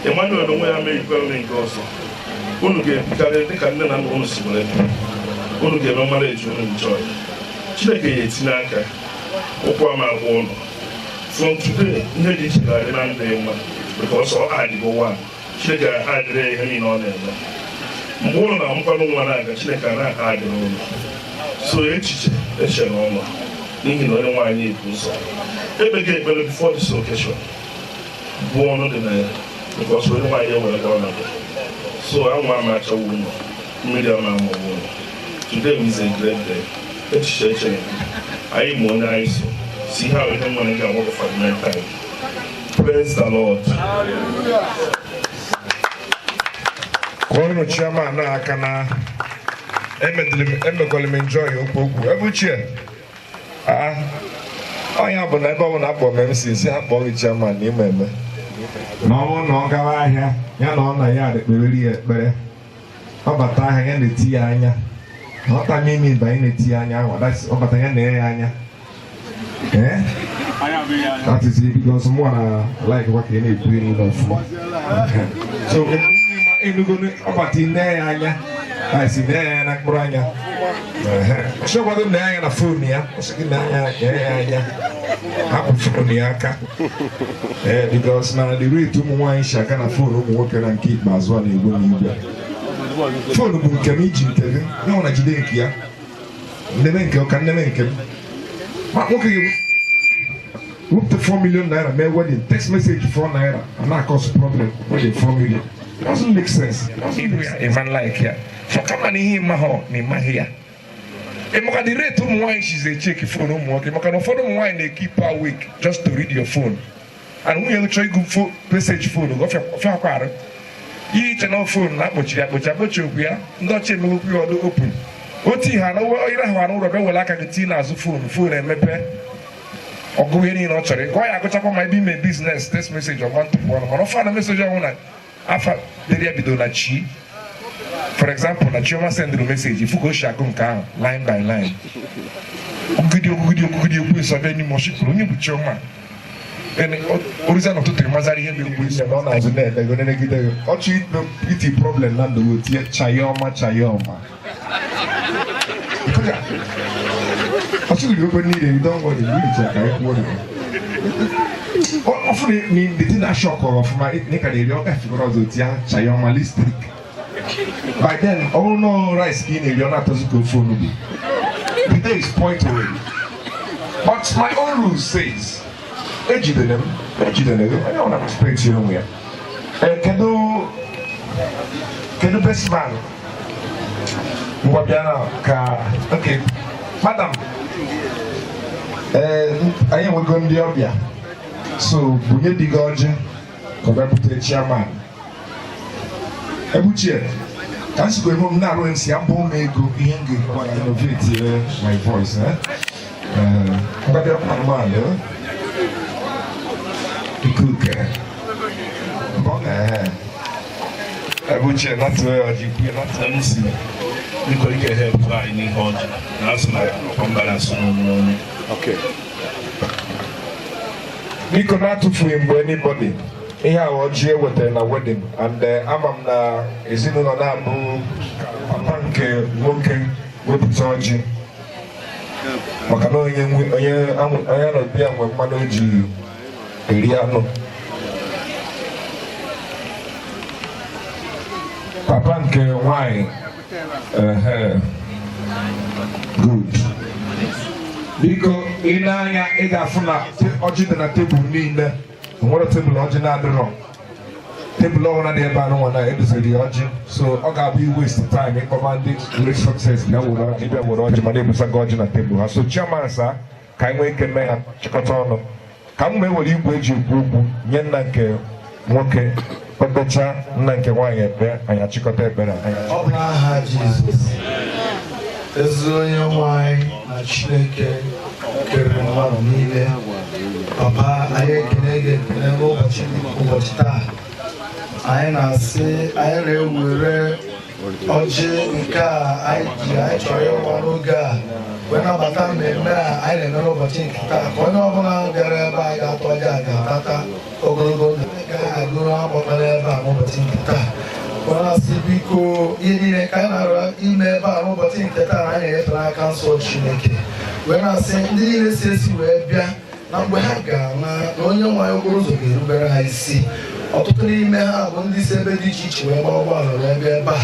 [SPEAKER 20] Emmanuel onwe ya merikwara nke ọzọ. Unu ga-ebikarị dịka nne na nna unu si were bi. Unu ga-eme marriage unu enjoy. Chineke ya etinye aka ụkwụ ama agwa ụlọ. From today, ihe dị iche ga-adị na ndụ mma because ọ adịgo one. Chineke adịrị ya ihe niile ọ na-eme mgbe ụlọ na-amụkwanụ nwa na-aga. Chineke a na-adịrị ụlọ so echiche echere ụlọ n'ihi na onye nwaanyị ebu ụzọ ekpego ekpere before this occasion bụ ọnụ dị na ya because onye nwaanyị ewere gị ọnọdụ. So anwụ ama achawa ụlọ, mmiri ama amawa ụlọ. Today is a great day. Echiche echere anyị ma onye anyị so si ihe ahụ ihe nwere ga-agwa for the next time. Praise the Lord.
[SPEAKER 17] Kụọrọ chairman na aka na emekwara m enjoy okwu okwu ebe ochie. Ọnya bụ na ebe ọ bụla akpọ m MC si ha kpọọ gị chairman na ime eme na ọ bụrụ na ọ gawa ahịa ya na ọ na ya ekpereri ya ekpere, ọ bata ahịa ya na-eti ya anya. Nghọta m ime ịba na-eti ya anya ahụ, ọ bata ya na-enye ya anya. Eh? That is it, because mụ na like kwa ka ị na-ekwu elu ọfụma. So enugo ọ bata ine ya anya, asị nee ya anya na mkpụrụ anya. Ọsịkwado nee anya na phone ya, ọsị gị nee anya, nee ya anya, hapụ phone ya aka. Ee, because na the rate ụmụ nwaanyị si aga na phone ụmụ nwoke na nke ikpeazụ a na-egbu m igwe. Phone bụ nke m, iji nke gị ya ọ na jide nke ya, nneme nke ụka, nneme nke m. Ma nwoke gị wepụta 4 million naira mee wedding, text message 4 naira a na-akọs problem. Wedding 4 million doesn't make sense. Doesn't make sense. Even like ya so kama na ihe ịmahọ na ịmaghị ya. Ị maka the rate ụmụ nwaanyị shizi echeki phone ụmụ nwoke, maka na ụfọdụ ụmụ nwaanyị na-ekeep awake just to read your phone, and nwunye gị chọọ ịgụ message phone gị ọfịa akwa arụ ihe iche na phone na-akpọchiri akpọchi akpọchi. Okwu ya ndị ọcha emegokwu ya ọdụ open otu ihe na ire ahụ arụ ụlọ bịa were aka gị tinye n'azụ phone, phone emepe, ọgụ ihe niile ọ chọrọ ịgụ ya, agụchakwa ma ebe ime business text message ọgba ntụpụ ọnụ. Mana ọfa na message ọhụụ na afa dere ya bido na chi, for example na Chioma sendịrị message, ifu ka o si agụ nke ahụ line by line, ogidi ogidi ogidi ekwu eso bịa n'ime ọchịkwuru onye bụ Chioma oruzie n'ụtụtụ ịmazara ihe bụ ekwu isi na ọ na-azụ na-enego nenegide gị ọchụ iti problem na ndụ gị tinye chayọma chayọma. Ọsịga ọsịga okwe niile, don't worry, we ka anyị kwuo na ọfụ na ndị dị na shock ọfụma na ị ka na-eri ọ gafegoro ọzọ otu ya chayomalistic. By then, ọ bụrụ na rice ka ị na-eri, ọ na-atọzi ka ofe onugbu. The day is point already. But my own rule says ejidere m, ejidere gị, onye ọbụla respect onwe ya. Ee, kedu best man? Ngwa, bịa na ka. Okay, madam, ee, anyị enwego ndị ọbịa, so bunye di gị ọjị ka ọ bịa bute chairman ebuchie ka m sikwa ebe m na-arụ nsị abụ m ego ihe m ga-ekwu na innovate my voice, eh? Ngwa, bịa mmanụ ikuke. Ebuchie, natụ ya ọjị, kwue natụ.
[SPEAKER 20] MC, biko, ike help anyị n'ihe ọjị na asị na ọkwa na-asụ n'ọnụ.
[SPEAKER 17] Okay. Biko, na-atụfughị mgbe anybody, ihe a ọjị ewetara na wedding and ama m na ezinụlọ na-abụ papa nke nwoke wepụta ọjị maka na onye onye onye na-ebi ya nwe mmanụ o ji eri anụ. Papa nke nwanyị, ehe, good. Biko, ị na-anya, ị ga-afụ na ọjị dị na tebụl niile. Nwere tebụl ọjị na-adịrọ, tebụl ọbụla dị ebe anụ nwa na edoziri ya ọjị, so ọ ga-abụ i waste time ịkpọba ndị great success bịa were ọjị, bịa were ọjị, mana ebusago ọjị na tebụl ha. So chairman, sa ka anyị nwee ike mee ha chịkọta ọnụ ka m wee were igwe eji ekwu okwu nye nna nke nwoke kpekpecha, nna nke nwaanyị ekpe, anyị achịkọta ekpere anyị.
[SPEAKER 11] Ọ bụ n'aha Jizọs. Ezi onye nwe anyị na Chineke kere mmadụ niile, Papa, anyị ekele gị ekele n'ụbọchị ụbọchị taa. Anyị na-asị, anyị na-ewere ọjị nke a anyị ji, anyị chọrọ ịwa n'oge a wee nabata mmemme a anyị na-eme n'ụbọchị nke taa, ka onye ọbụla bịara ebe a ga-atụ ọjị a ga-atata ogologo ndụ, ga-agụrụ akpọkpara ebe a n'ụbọchị nke taa. Wee na-asị, biko, ihe niile ka anyị na-arịọ ime ebe a n'ụbọchị nke taa, anyị na-enyefe n'aka nsọ Chineke, wee na-asị ndị niile si esi wee bịa na mgbe ha ga-ama na onye nwe anyị okporo ụzọ ga-erubere ha isi. Ọtụtụ n'ime ha bụ ndị si ebe dị iche iche wee gbaa ụgbọala wee bịa ebe a.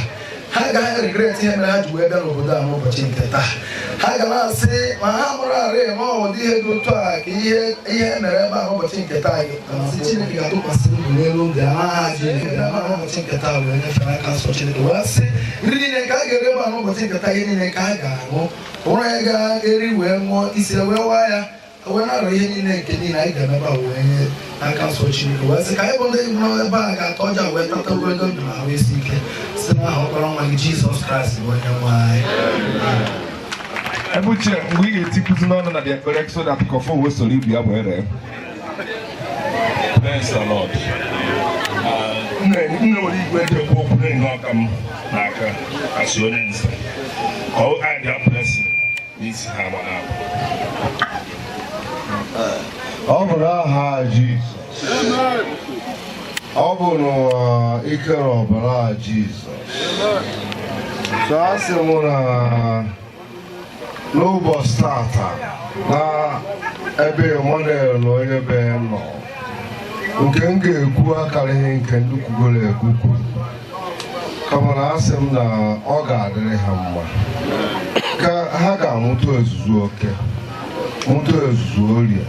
[SPEAKER 11] Ha agaghị regret ihe mere ha ji wee bịa n'obodo a n'ụbọchị nke taa. Ha ga na-asị ma ha mụrụ arị ma ọ dị ihe dị otu a ka ihe ihe mere ebe a n'ụbọchị nke taa. Ga-asị Chineke ga-atụkwasị ndụ n'elu ndụ ya n'aha Chineke bịa n'ụbọchị nke taa wee nyefee n'aka nsọ Chineke, wee sị nri niile ka a ga-eri ebe a n'ụbọchị nke taa, ihe niile ka a ga-aṅụ, ụra ya ga-eri wee ṅụọ, isi wee waa ya, wee na-arọ ihe niile nke niile anyị ga-emebe a wee nye n'aka nsọ Chineke, wee sị ka anyị bụ ndị nọ ebe a ga-atọ ọja wee tata ogologo ndụ na ahụ isi ike, site n'aha ọkpara nwa gị, Jizọs Kraịst bụ onye nwe anyị.
[SPEAKER 17] Ebuche, mgbe ị ga-etikwuzi n'ọnụ na the ekpere so that ka ọfọ wee soro ibu ya bụ ere.
[SPEAKER 20] Praise the Lord. Nne nwere igwe eji ekwu okwu na-enye ọka m n'aka asị onye nze ka ọ add ya blessing n'isi ha gbara abụ.
[SPEAKER 8] Ọ bụ n'aha Jizọs. Ọ bụ n'ụwa ike na ọbara Jizọs. So asị m na n'ụbọchị tata na ebe Emmanuel na onye be ya nọ, nke m ga-ekwu akarịghị nke ndị kwugoro ekwu kwuru, kama na asị m na ọ ga-adịrị ha mma, ka ha ga-amụta ozuzu oke, mụta ozuzu orie,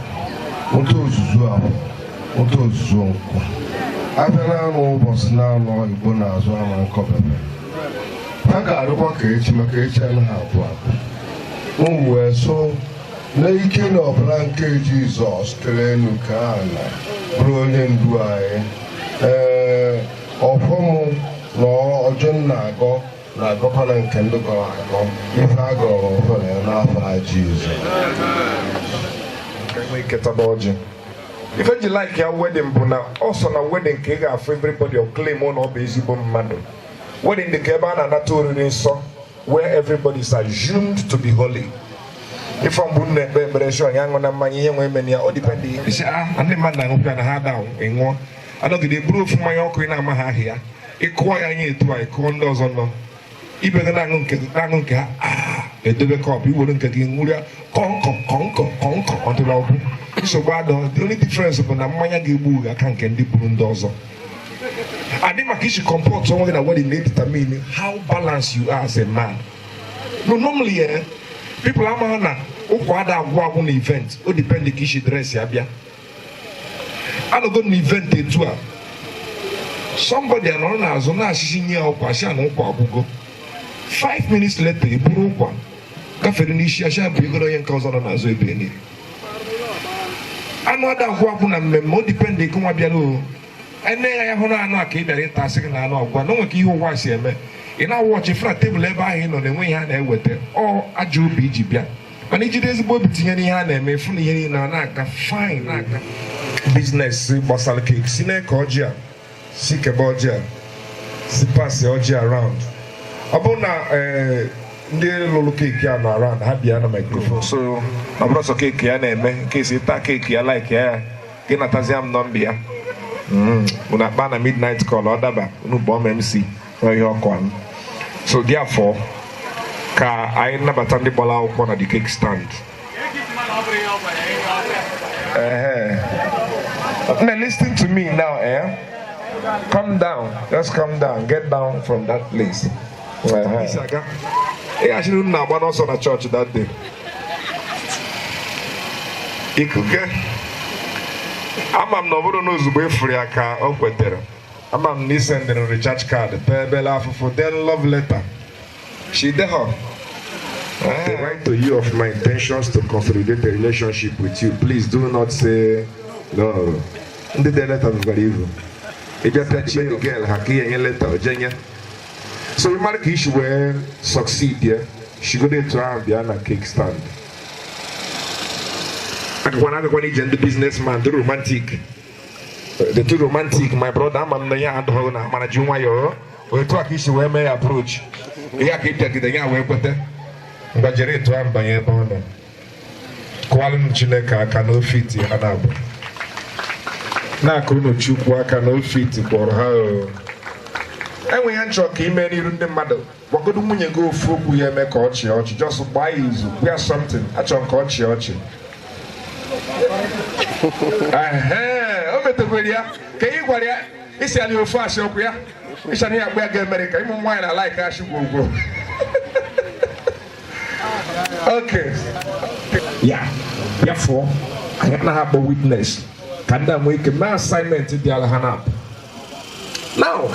[SPEAKER 8] mụta ozuzu afọ, mụta ozuzu nkwụ. Abịa na-anụ ụbọchị na-anọ Igbo na-azụ ama nkọbebe, ha ga-adịkwa ka echi, maka echi anaghị abụ abụ. M wee so n'ike na ọbara nke Jizọs kere elu ka ala bụrụ onye ndu anyị. Ee, ọfọ m na ọjọ m na-agọ na-agọkwana nke ndị gọrọ agọ, ife a gọrọ ọfọ na ya n'afọ a Jizọs.
[SPEAKER 17] Ka enwee ike taba ọjị. Ife ji like ya wedding bụ na ọ so na wedding ka ị ga-afụ everybody o claim na ọ bụ ezigbo mmadụ. Wedding dị ka ebe a na-anata oriri nsọ, where everybody is assumed to be holy. Ife mbụ m na-ekpe ekpere sị onye aṅụ na mmanya, ihe nwee mena ya, ọ depend isi a na ndị mmadụ na-aṅụkwa na ha da ịṅụọ anọgide buru ofu mmanya ọkụ ị na-ama ha ahịa ya, ịkụọ ya anya etu a, ịkụọ ndị ọzọ nọ ibe gị na-aṅụ nke na-aṅụ nke ha. Edobe cup, iwere nke gị ṅụrịa kọnkọ kọnkọ kọnkọ ọdịla ọgwụ. Nsogbu adọ. The only difference bụ na mmanya ga-egbu aka nke ndị buru ndị ọzọ. Adị maka isi comport onwe gị na wedding na-determine how balanced you are as a man. No, normally, people amaghị na ụkwa ada agwụ agwụ na event. O depend ka isi dress ya bịa. Anọgo na event etu a, somebody anọrọ n'azụ na-asịsị nye ya ụkwa, asị na ụkwa agwụgo. 5 minutes later, eburu ụkwa gafere n'isi, asị bụ ego onye nke ọzọ nọ n'azụ ebe niile. Anụ ada agwụ agwụ na mmemme. O depend ka nwa bịara o ene ya hụrụ anụ a ka ị bịara ịta, asị gị na anụ agwụ na onwe ka ihe ụwa si eme. Ị na-awọchị fra tebụl ebe ahụ ị nọ na-enwe ihe a na-eweta, ọ ajọ obi iji bịa. Mana ijide ezigbo obi tinye n'ihe a na-eme, fụ na ihe niile a na-aga fine. Na-aga business gbasara cake, si na-eke ọjị a, si kebe ọjị a, si pass ọjị around. Ọ bụrụ na ndị lụrụ cake a nọ around, ha bịa na microphone. So ọ bụrụ sọ cake ya na-eme nke esi taa cake ya, like ya, gị natazia m nọmba ya. Unu akpa na midnight call, ọ daba unu kpọọ m MC ihe ọkụ anụ. So therefore, ka anyị nabata ndị gbara akwụkwọ na the cake stand. Ehe. Now listen to me now, eh? Calm down. Just calm down. Get down from that place. Ị achịrị unu na-agba n'ọsọ na chọọchị that day. Ikuke. Ama m na ọ bụrụ na ozugbo efuru ya ka o kwetere. Ama m na isendịrị recharge card, tee ebele afụfụ, then love letter. She dey her. To write to you of my intentions to consolidate a relationship with you. Please do not say no. Ndị de letter bụkwara ibu. Ị bịa pịachie the girl ha ka ihe nye letter o jenye. So ị mara ka isi wee succeed ya. Shigodo etu ahụ bịa na cake stand. Agakwana agakwana ije ndị businessman dị romantic. The too romantic, my brother, ama m na ya adọghị na amara ji nwayọọ. Otu a ka isi wee mee ya approach. Ihe a ka ị pịagide ya wee kweta. Ngwa, jere etu ahụ banye ebe ọ nọ. Kụwalụ Chineke aka n'ofiti ha na-abụ. Na-akụrụ Chukwu aka n'ofiti kwọrọ ha o. Enwe ya nchọ ka ime n'iru ndị mmadụ. Gwagodo nwunye gị ofu okwu ya eme ka ọ chịa ọchị. Just gbaa ya izu, gwa ya something. Achọrọ m ka ọ chịa ọchị. Ehe, o metekwere ya ka ị gwara ya isi ala ofu asị okwu ya ịchara ya agba ya ga Amerịka. Ịmụ nwaanyị na like ashị gwogwo. Okay, ya therefore anyị anaghị akpọ witness ka ndị a nwee ike mee assignment dị ala ha na-apụ. Now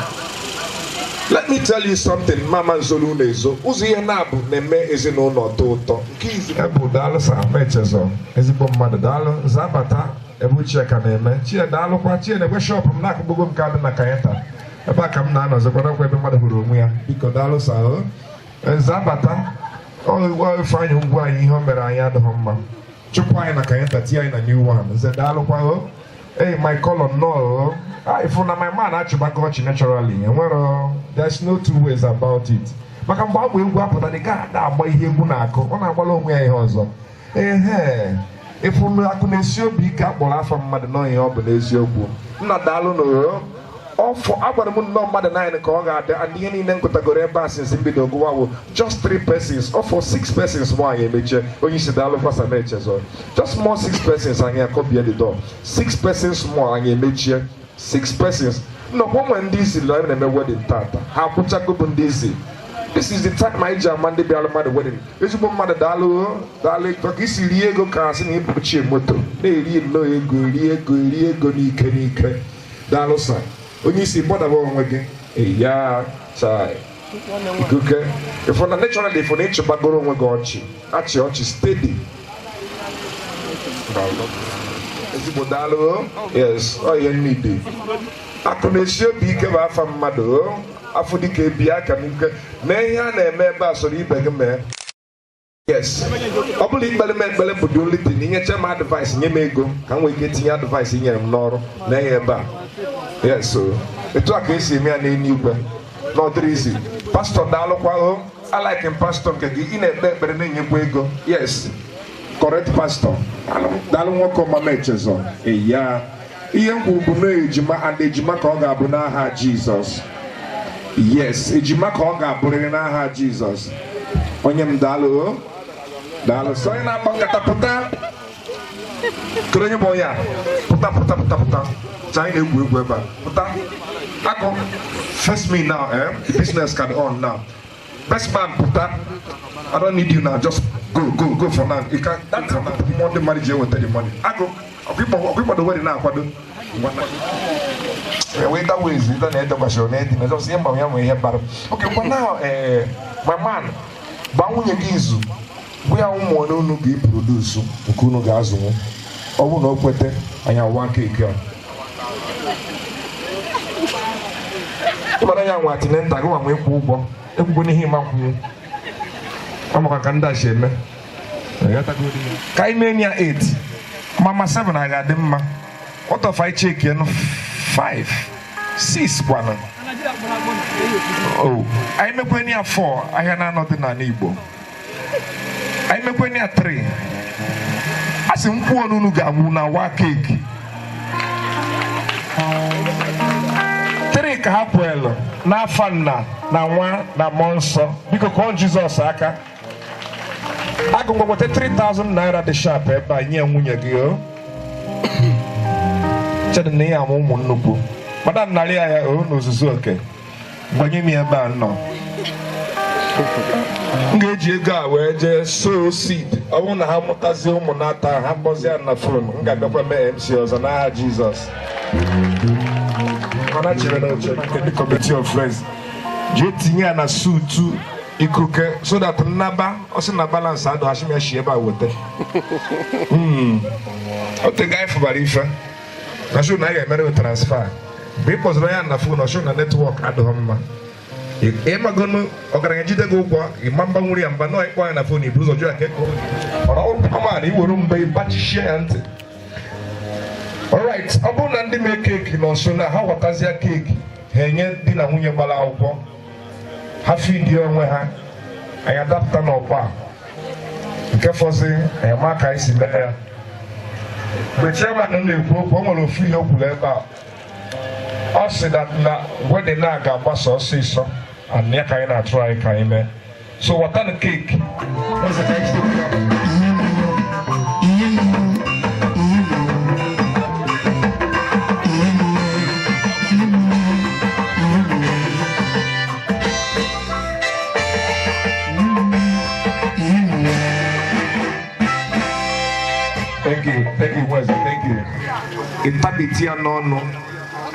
[SPEAKER 17] let me tell you something. Mama nzolu na-ezo ụzọ ihe na-abụ na-eme ezinụlọ tọ ụtọ. Nke izi bụ daalụ sa mechezọ ezigbo mmadụ. Daalụ zabata ebe uche ka na-eme chie. Daalụkwa chie na-ekwe shop m na-akụgbogo m ka dị na Kanyata ebe a ka m na-anọzikwa nakwa ebe mmadụ hụrụ onwe ya. Biko daalụ sa o zabata. Ifeanyị ugwu anyị, ihe o mere anyị adịghị mma, chụpụ anyị na Kanyata, tie anyị na new one. Nze, daalụkwa o. Hey, my color no. If na my man achịbaka ọchị naturally, enwero, there's no two ways about it. Maka mgbe agba egwu apụta, dị ga agba ihe egwu na-akụ, ọ na-agbala onwe ya ihe ọzọ. Ehe, ịfụ akụ na-esi obi ike akpọrọ afọ mmadụ nọ ihe ọ bụ n'eziokwu. Nna, daalụ na ọfọ agwara m nnọọ mmadụ 9 ka ọ ga-adị, and ihe niile m gụtagoro ebe a since mbido gụwa bụ just three persons or for six persons mụ anyị emechie. Onye isi, daalụ kwasa m echezọ. Just more six persons, anyị akọbie the door. Six persons more, anyị emechie. Six persons nnọkwa nwe ndị isi lọ na-eme wedding tata, ha akwụchago bụ ndị isi. This is the time anyị ji ama ndị bịara mmadụ wedding. Ezigbo mmadụ, daalụ, daalụ ka isi rie ego ka asị na ịbụchie moto na-eri nnọọ ego, eri ego, eri ego n'ike n'ike. Daalụ sa onye isi, gbadaba onwe gị ya chai ikuke. Ịfụ na naturally, ịfụ na ịchịgbagoro onwe gị ọchị, achị ọchị steady. Ezigbo daalụ. Yes, ọ ihe mmidi akụ na-esi obi ike bụ afa mmadụ afọ dịka ebi aka n'ike mee ihe a na-eme ebe a, soro ibe gị mee. Yes, ọ bụrụ ikpere m ekpere bụ the only thing. Inyecha m advice, nye m ego ka m nwee ike tinye advice i nyere m n'ọrụ na ya ebe a. Yes o, etu a ka esi eme ya n'eluigwe na ọ dịrị izi. Pastọ, daalụkwa o. Alike m pastọ nke gị, ị na-ekpe ekpere na-enyekwa ego. Yes, correct pastor. Daalụ nwoke ọma m echezọ ya. Ihe m kwuru bụ na ejima and ejima ka ọ ga-abụ n'aha Jizọs. Yes, ejima ka ọ ga-abụrịrị n'aha Jizọs. Onye m, daalụ o, daalụ. So onye na-akpa nkata, pụta. Kedu onye bụ onye a? Pụta, pụta, pụta, pụta. So anyị na-egwu egwu ebe a. Pụta. Akụ, face me now, eh? The business can on now. Best man, pụta. I don't need you now. Just go, go, go for now. You can that Monday marriage eweta the money. Agụ, ọkwa ịkwado wedding na-akwado. Ngwa na wait, that ways ịta na edekwasịrị na edina just ihe mgbanwe ya nwere ihe bara. Okay, ngwa now, eh, my man, gbaa nwunye gị izu. Gwa ya ụmụ ole unu ga-eproduce nke unu ga-azụnwu. Ọ bụrụ na o kwete, anyị awa cake a. Ịmara ya nwa antenatal gị nwa nwee kwụ ụgwọ ekwukwe n'ihe ịma nkwụ ọ maka ka ndị a si eme ka anyị mee ya 8 mama 7 a ga-adị mma. What of I check ya 5 6 kwanụ? Oh, anyị mekwe ya 4 ahịa na-anọ dị n'ala Igbo. Anyị mekwe ya 3. A sị m kwuo unu ga-anwụ na wa cake 3 ka ha kwelu n'afa Nna na Nwa na Mmụọ Nsọ. Biko kụọ Jizọs aka. Agụ, ngwa, weta 3000 naira dị sharp ebe a nye nwunye gị. O chedị na ihe ama ụmụ nnukwu madam narị ya ya o n'ozuzu oke. Gbanye m ya ebe a nọ. M ga-eji ego a wee jee sow seed. Ọ bụrụ na ha mụtazie ụmụ nata ha kpọzie na phone, m ga-abịakwa mee MC ọzọ n'aha Jizọs. Mana chere na oche nke ndị committee of friends jee tinye ya na sutu ikuke so that nnaba ọ sị na balance adụ hashim ya shi ebe a weta. O tego anyị fụbara ife na sure na anyị ga-emere transfer. Mgbe ị kpọziri ya na phone, ọ na network adịghị mma. Ịmagonu ọgaranya jide gị ụgwọ, ịma mgbanwere ya mba nọ. Ịkpọ ya na phone, ibu ụzọ jụ ya ka ego ọrụ ọrụ na iwere mgbe ịgbachichie ya ntị. Alright, ọ bụrụ na ndị mee cake nọ nso na ha ghọtazie cake ha enye di na nwunye gbara akwụkwọ ha fidie onwe ha. Anyị adapụta n'ọkwa a nke fọzi anyị ama ka anyị si mee ya. Mgbe chairman na-ekwu okwu, o nwere ofu ihe o kwuru ebe a. Ọ sị na wedding a ga-agbasa ọsịsọ, and ya ka anyị na-atụrụ anyị ka anyị mee. So watanụ cake. Eze, ka anyị jide. Thank you, thank you, Wesley, thank you. Ịtabiti ya n'ọnụ,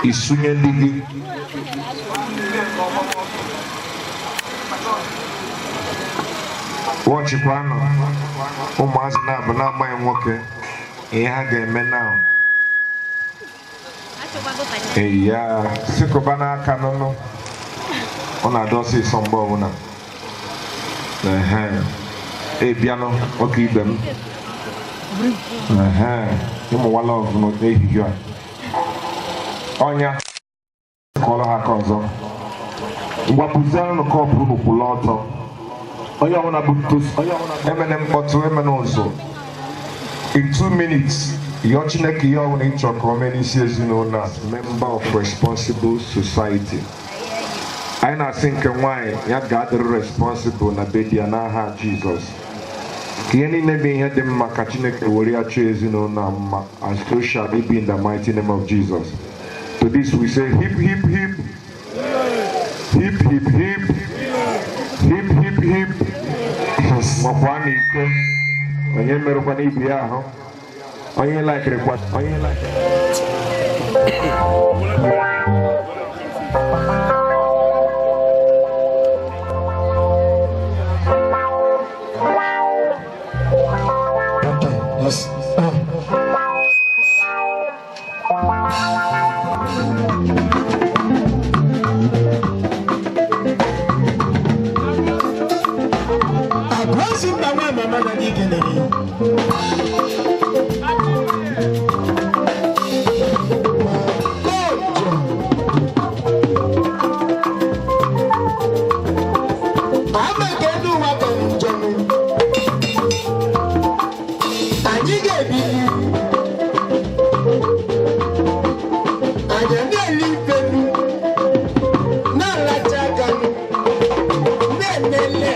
[SPEAKER 17] isunye ndị gị. Wọchịkwanụ ụmụazị na-abụ na-amaghị nwoke ihe ha ga-eme na eya sikụba n'aka nụnụ. Ọ na-adị ọsịsọ mgbe ọbụla. Ehe, ebianụ nwoke ibe m. Ehe, ịmụwala ọgụ n'ehihie a. Ọnya kọrọ ha aka ọzọ. Ngwapụzianụ cup unu kwụla ọtọ. Onye ọbụla bụ toast, onye ọbụla emene mkpọtụ, emene ụzụ. In 2 minutes, yọọ Chineke ihe ọbụla ị chọrọ ka o mee n'isi ezinụlọ a. Member of responsible society, anyị na-asị nke nwaanyị ya ga-adịrị responsible na be di ya n'aha Jizọs. Ka ihe niile bụ ihe dị mma ka Chineke were ya chọọ ezinụlọ a mma, and so shall it be in the mighty name of Jesus. To this we say, hip hip hip hip hip hip hip hip hip. Makwa na iko onye merụkwana ibe ya ahụ. Onye laikirikwa, onye laikiri.
[SPEAKER 18] Yes.
[SPEAKER 6] Agwazi mba nwa mama na anyị kelere. Ama nke ndị ụwa kọrọ njem. Anyị ga-ebili. Anyị na-eli ifenu, na-alacha aka, na-emele.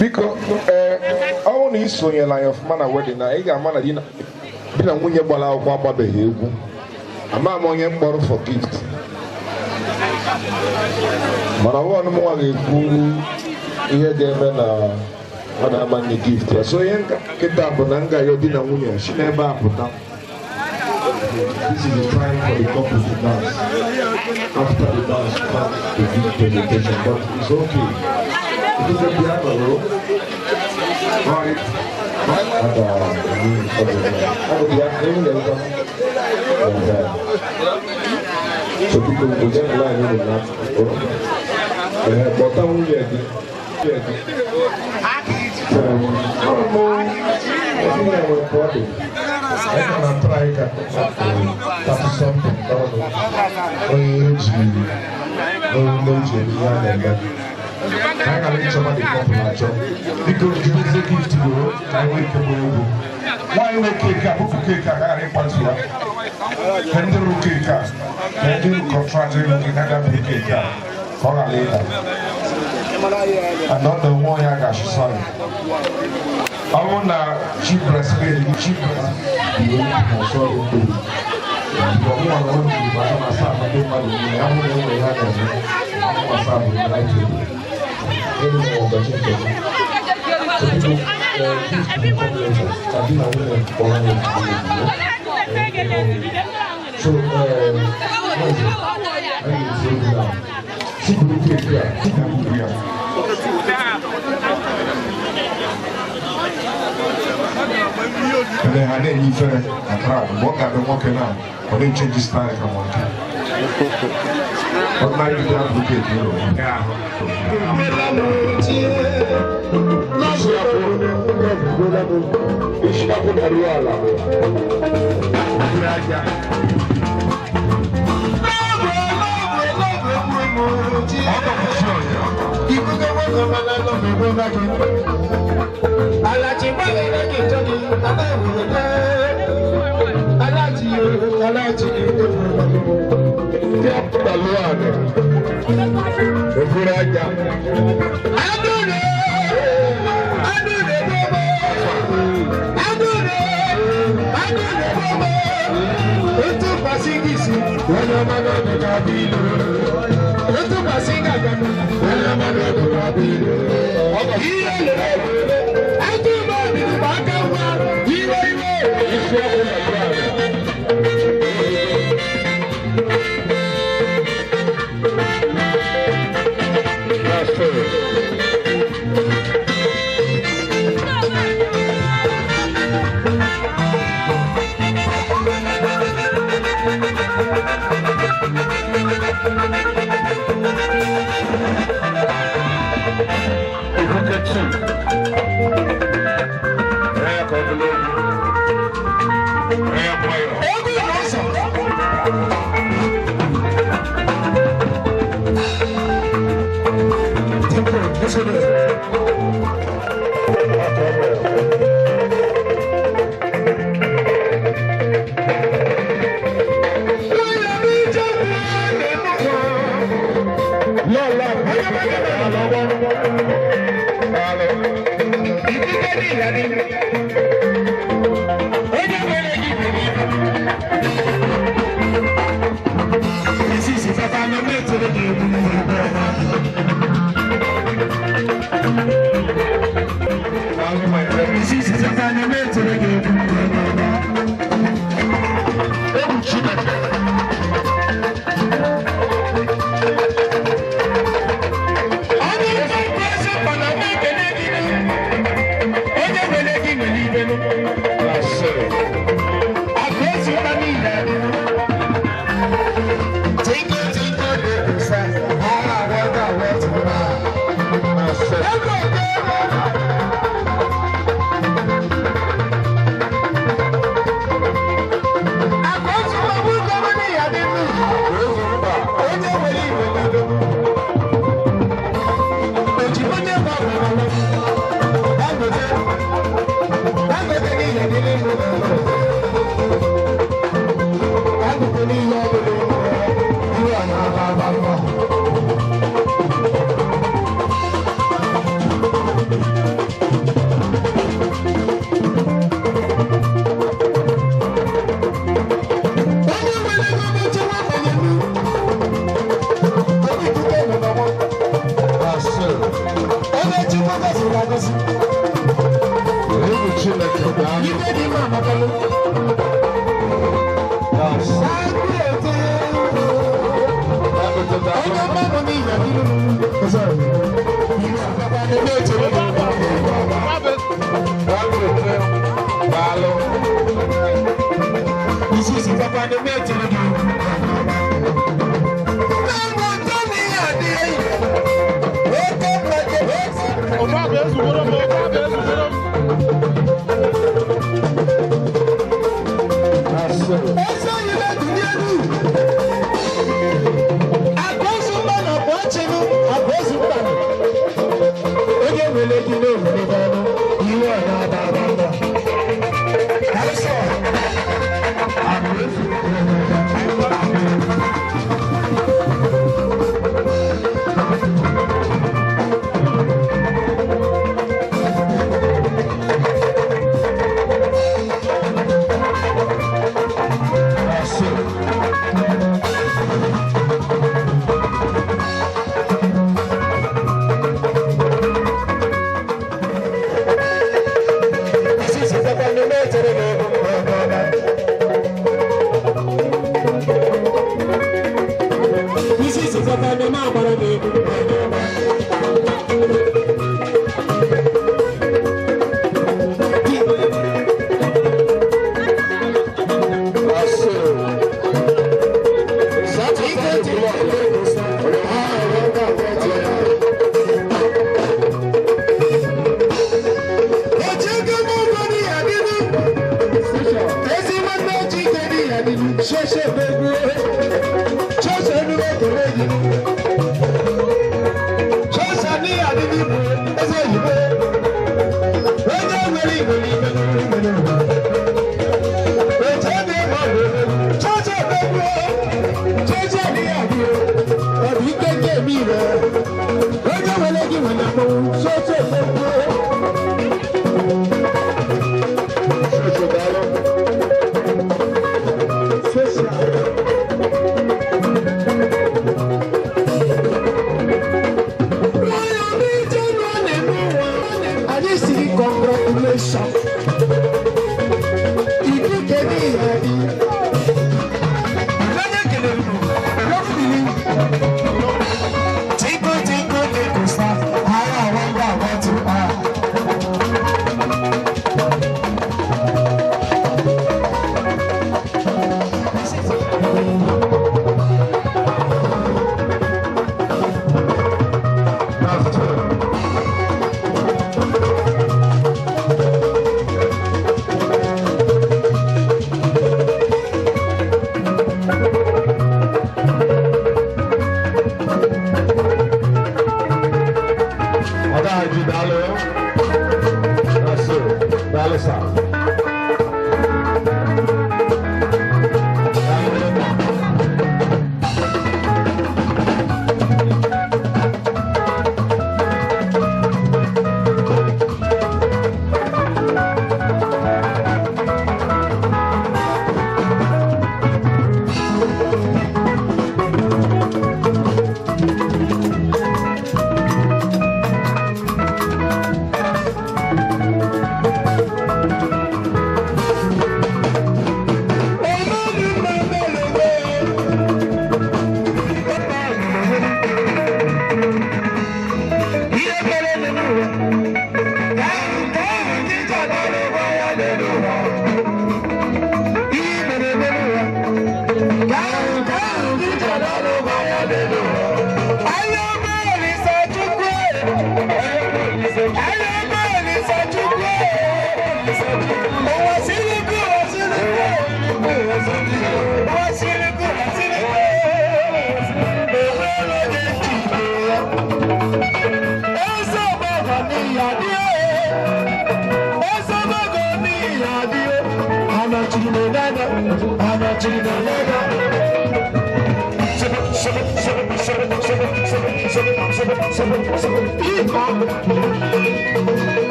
[SPEAKER 17] Biko, ee, ọ bụrụ na ị sonyela anyị ọfụma na wedding na ị ga-ama na di na nwunye gbara akwụkwọ agbabeghị egwu. Ama m onye mkpọrọ for gift, mana ọ bụrụ nwa ga-ekwu ihe ga-eme na ọ na-ama nye gift ya. So ihe nkịta bụ na nga ya di na nwunye si n'ebe a pụta. This is the time for the couple to dance. After the dance comes the gift presentation, but it's okay. It is a piano, right? And, so people will get line in the night. But I won't get it. So, I don't know. I think I will party. I can try to something. I got to somebody because you didn't give to you. I will come over. Why will cake up? Who cake? I got a can do cake. Can do contract. You can cake. Call later. And not the one I got. Sorry. I want to cheap breastfeed, cheap breastfeed. And then I didn't even a crowd. What I've been working on, but they change the style from one time. But now you have to get you. Yeah.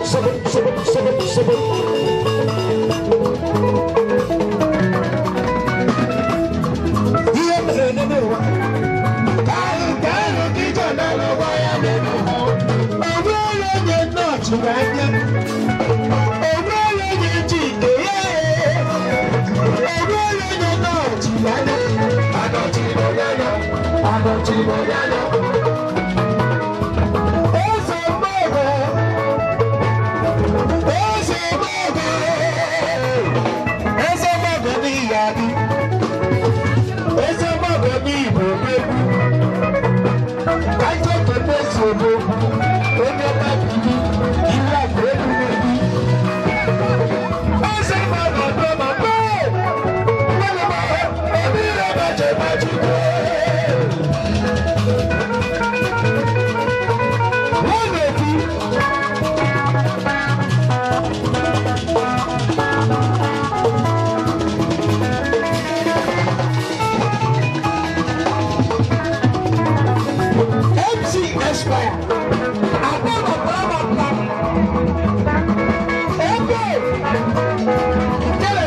[SPEAKER 18] Seven, seven, seven, seven. Ịnọchiri m onye anya. Eze mmadụ, eze mmadụ, eze mmadụ n'ihi adị, eze mmadụ n'ihi odogwu. Ka ndị okenye ezi odogwu, onye ọma bili, ihe akụ egwu n'ebi. Eze mmadụ ọdọ ma gboo, mmadụ ma obi ire ma chebe Chukwu. Wọ́n na-eti. MC Esquire, Ababa Baba Ebe, Ntele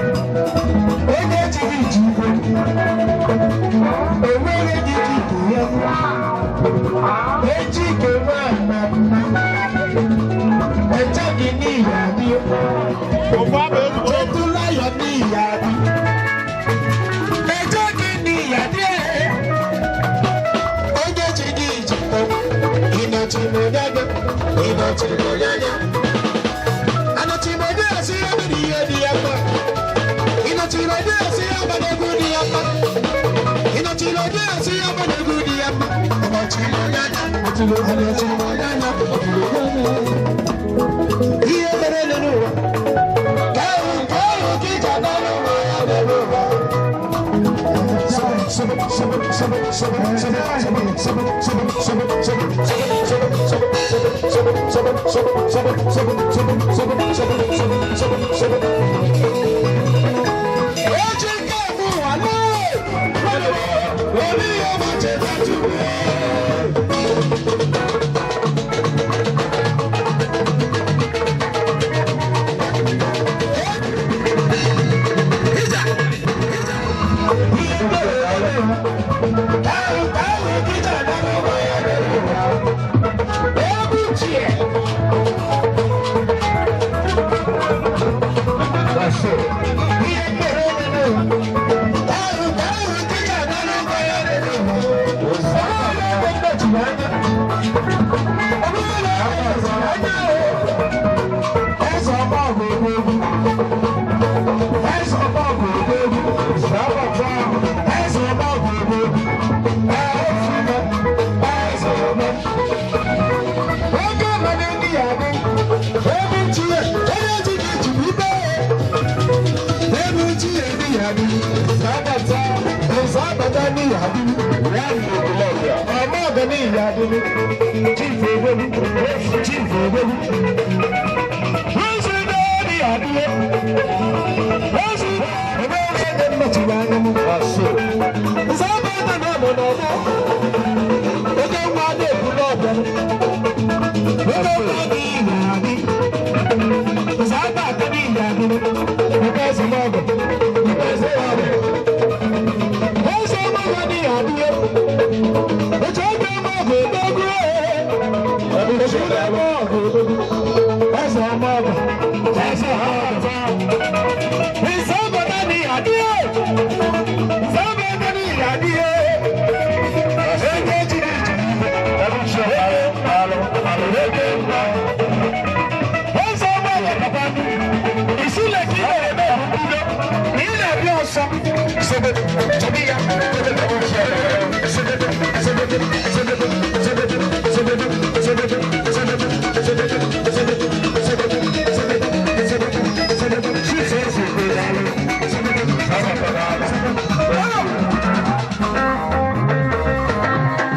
[SPEAKER 18] Onye jiri ji igwe, enweghị gị ji ibu ya. Eji ike nwa mma, eche gị n'ihi adị. Chetụla ya n'ihi adị. Eche gị n'ihi adị. Onye ji gị ji ịnọchi m onye anya, ịnọchi m onye anya. Anọchi m onye asị ya mere ihe dị ya mma. Ịnọchiri onye asị ya gbara egwu dị ya mma. Ịnọchiri onye asị ya gbara egwu dị ya mma. Ọnọchiri onye anya, ọnọchiri onye anya, ihe mere n'ụwa. Ka ahụ nke ahụ ka iji anara ụwa ya mere ụwa.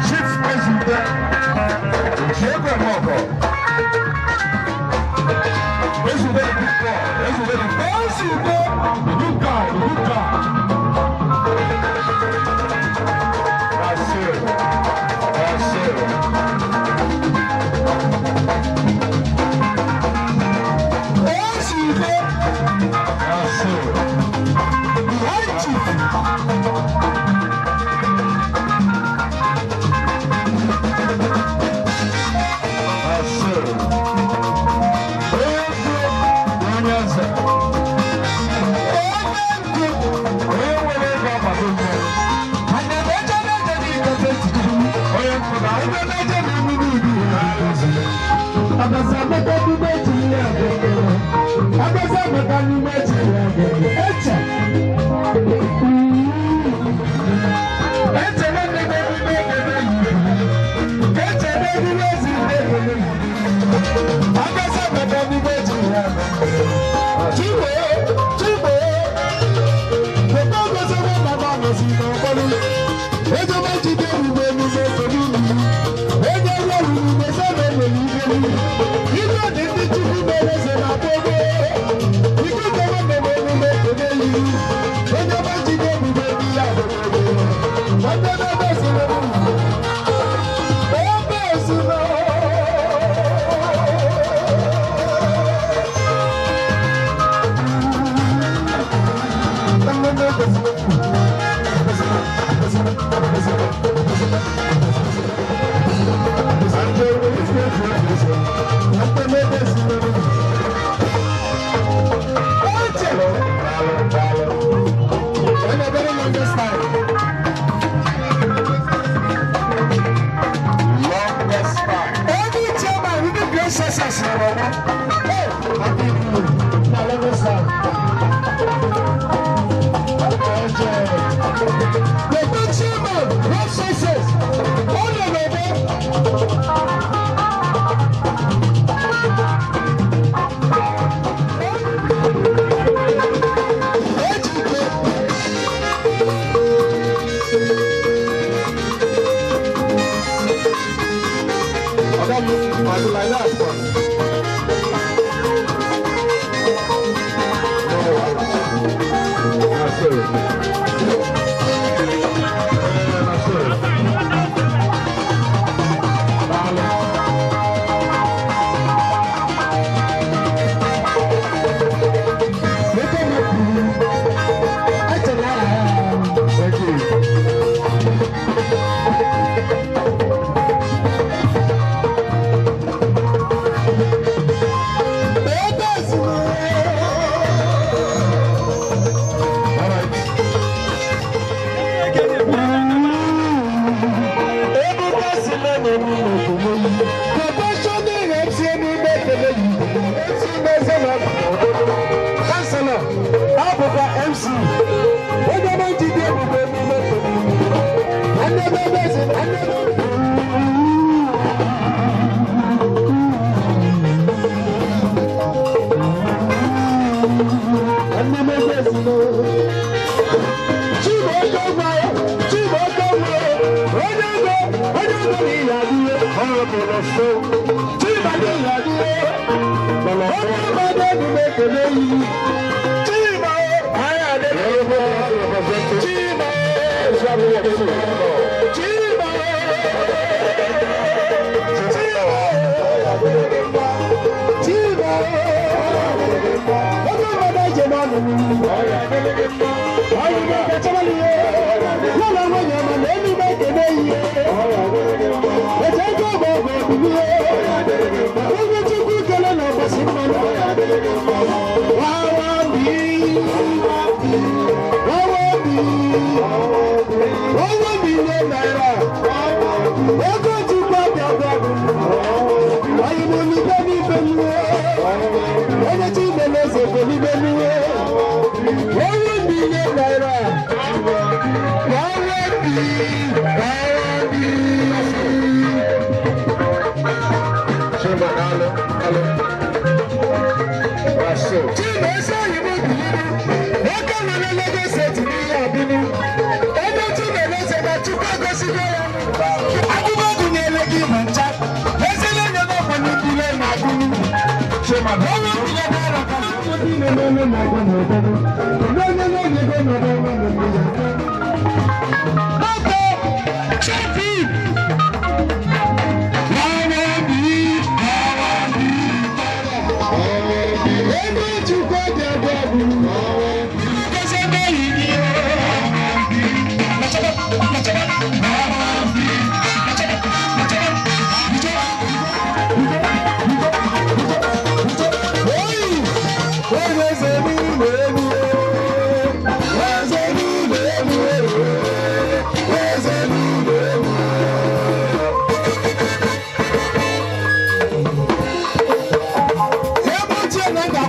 [SPEAKER 17] Chief President,
[SPEAKER 18] Ọgọzi amaka n'ime ji ya bụ. Ọgọzi amaka n'ime ji ya bụ. Eche. Eche nwanne m emume ekele yi. Eche n'emume ezi ndị ekele yi. Ọgọzi amaka n'ime ji ya bụ. Chiwe, chiwe. Papa ọgọzi nwa mama ọgọzi n'ọkpọrọ. Ego m ejide emume emume ekele yi. Onye nwe owuwe sọ̀rọ̀ èlò ìgbèlú. Ife dị ndị Chukwu mere eze na-akpọ ego. Ike ike nwanne m emume ekele yi. Onye ọma jide ebube ndị ya bụ ego. Nwanne m ebe esere m. Ebe esere. Nwanne m ebe esere m. The big chairman, Rob Success, all of them.
[SPEAKER 16] Hey!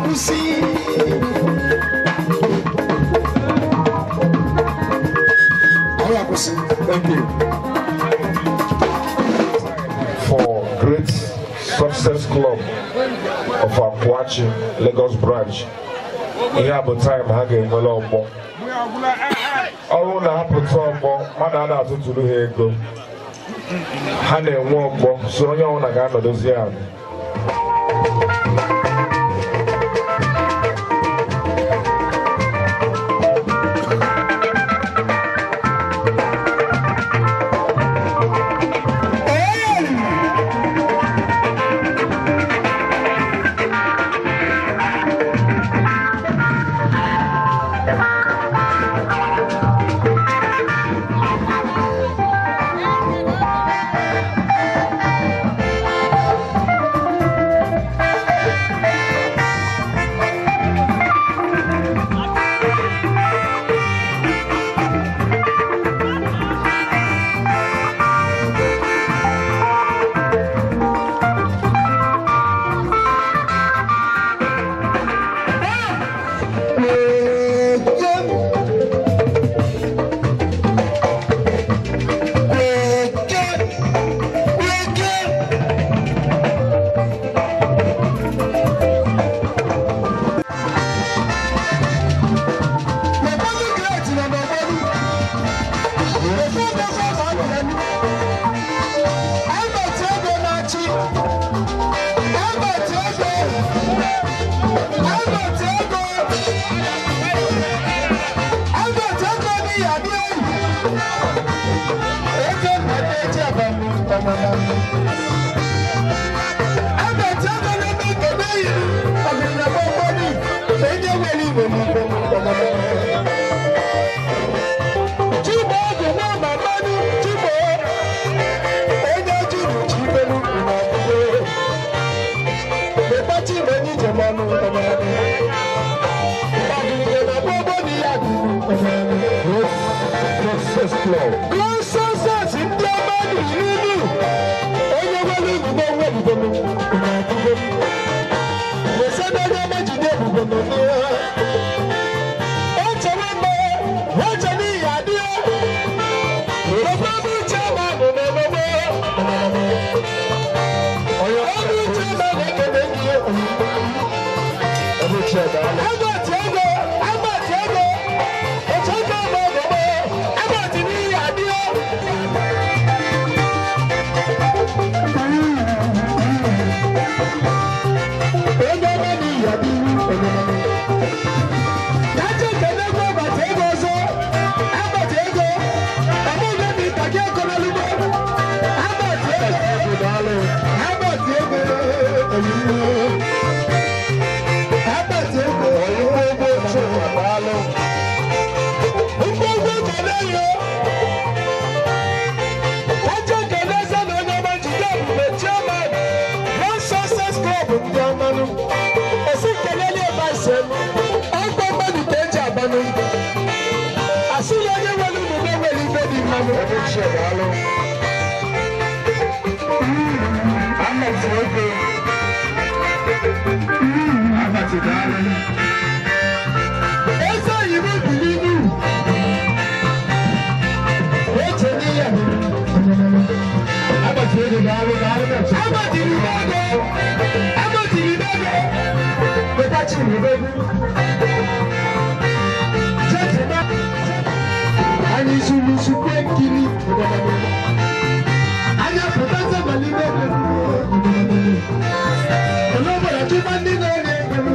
[SPEAKER 18] akwụsị. Anyị akwụsị. Thank you.
[SPEAKER 17] For Great Success Club of Akwachi Lagos branch, ihe a bụ time ha ga-enwere ọgbọ. Ọrụ na-apụta ọgbọ, mmadụ a na-atụtụrụ ha ego, ha na-enwe ọgbọ, so onye ọbụla ga-anọdozi ala.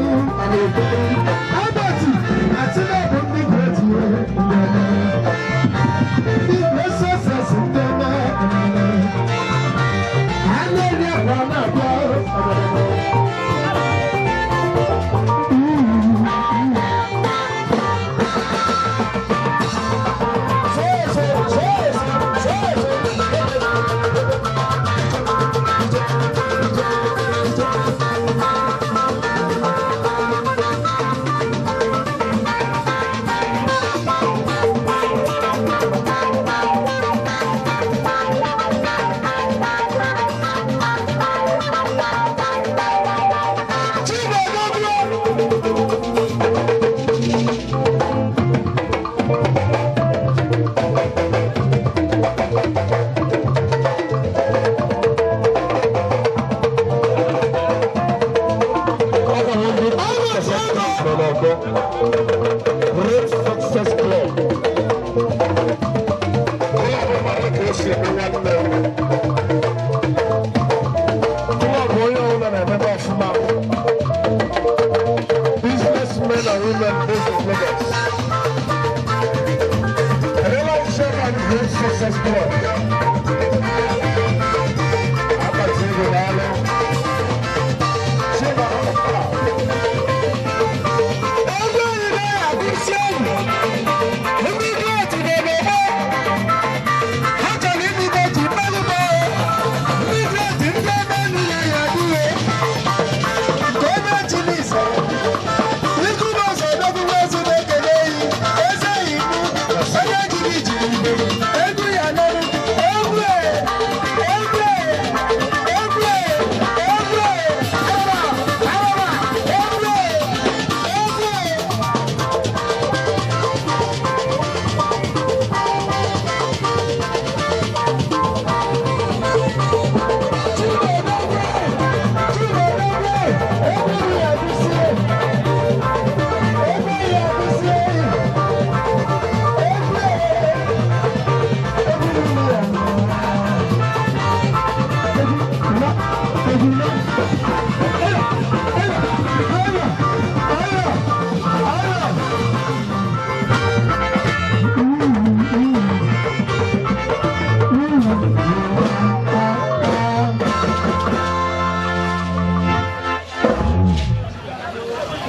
[SPEAKER 18] Thank you.
[SPEAKER 17] Great Success Club. Club mara ka esi eme nwanne. Club onye ọbụla na-emebe ọfụma. Businessmen and women based in Lagos. Another chairman, Great Success Club. Akpati ego n'alụ. Chima Ọkpa.
[SPEAKER 18] Ego oyibo na-agụsi egwu. Ndị great na-eme. Ha chọrọ ibido ji mmanụ gbaa. Ndị great ndị ebe niile ya adịghị. Nke ebe chiri ise. Ikwu na ụzọ odogwu ezi na-ekele eyi. Eze yi mụ. Onye jiri jiri ibe. Egwu ya n'ọrụ. Egwu e! Egwu e! Egwu e! Egwu e! Araba! Araba! Egwu e! Egwu e!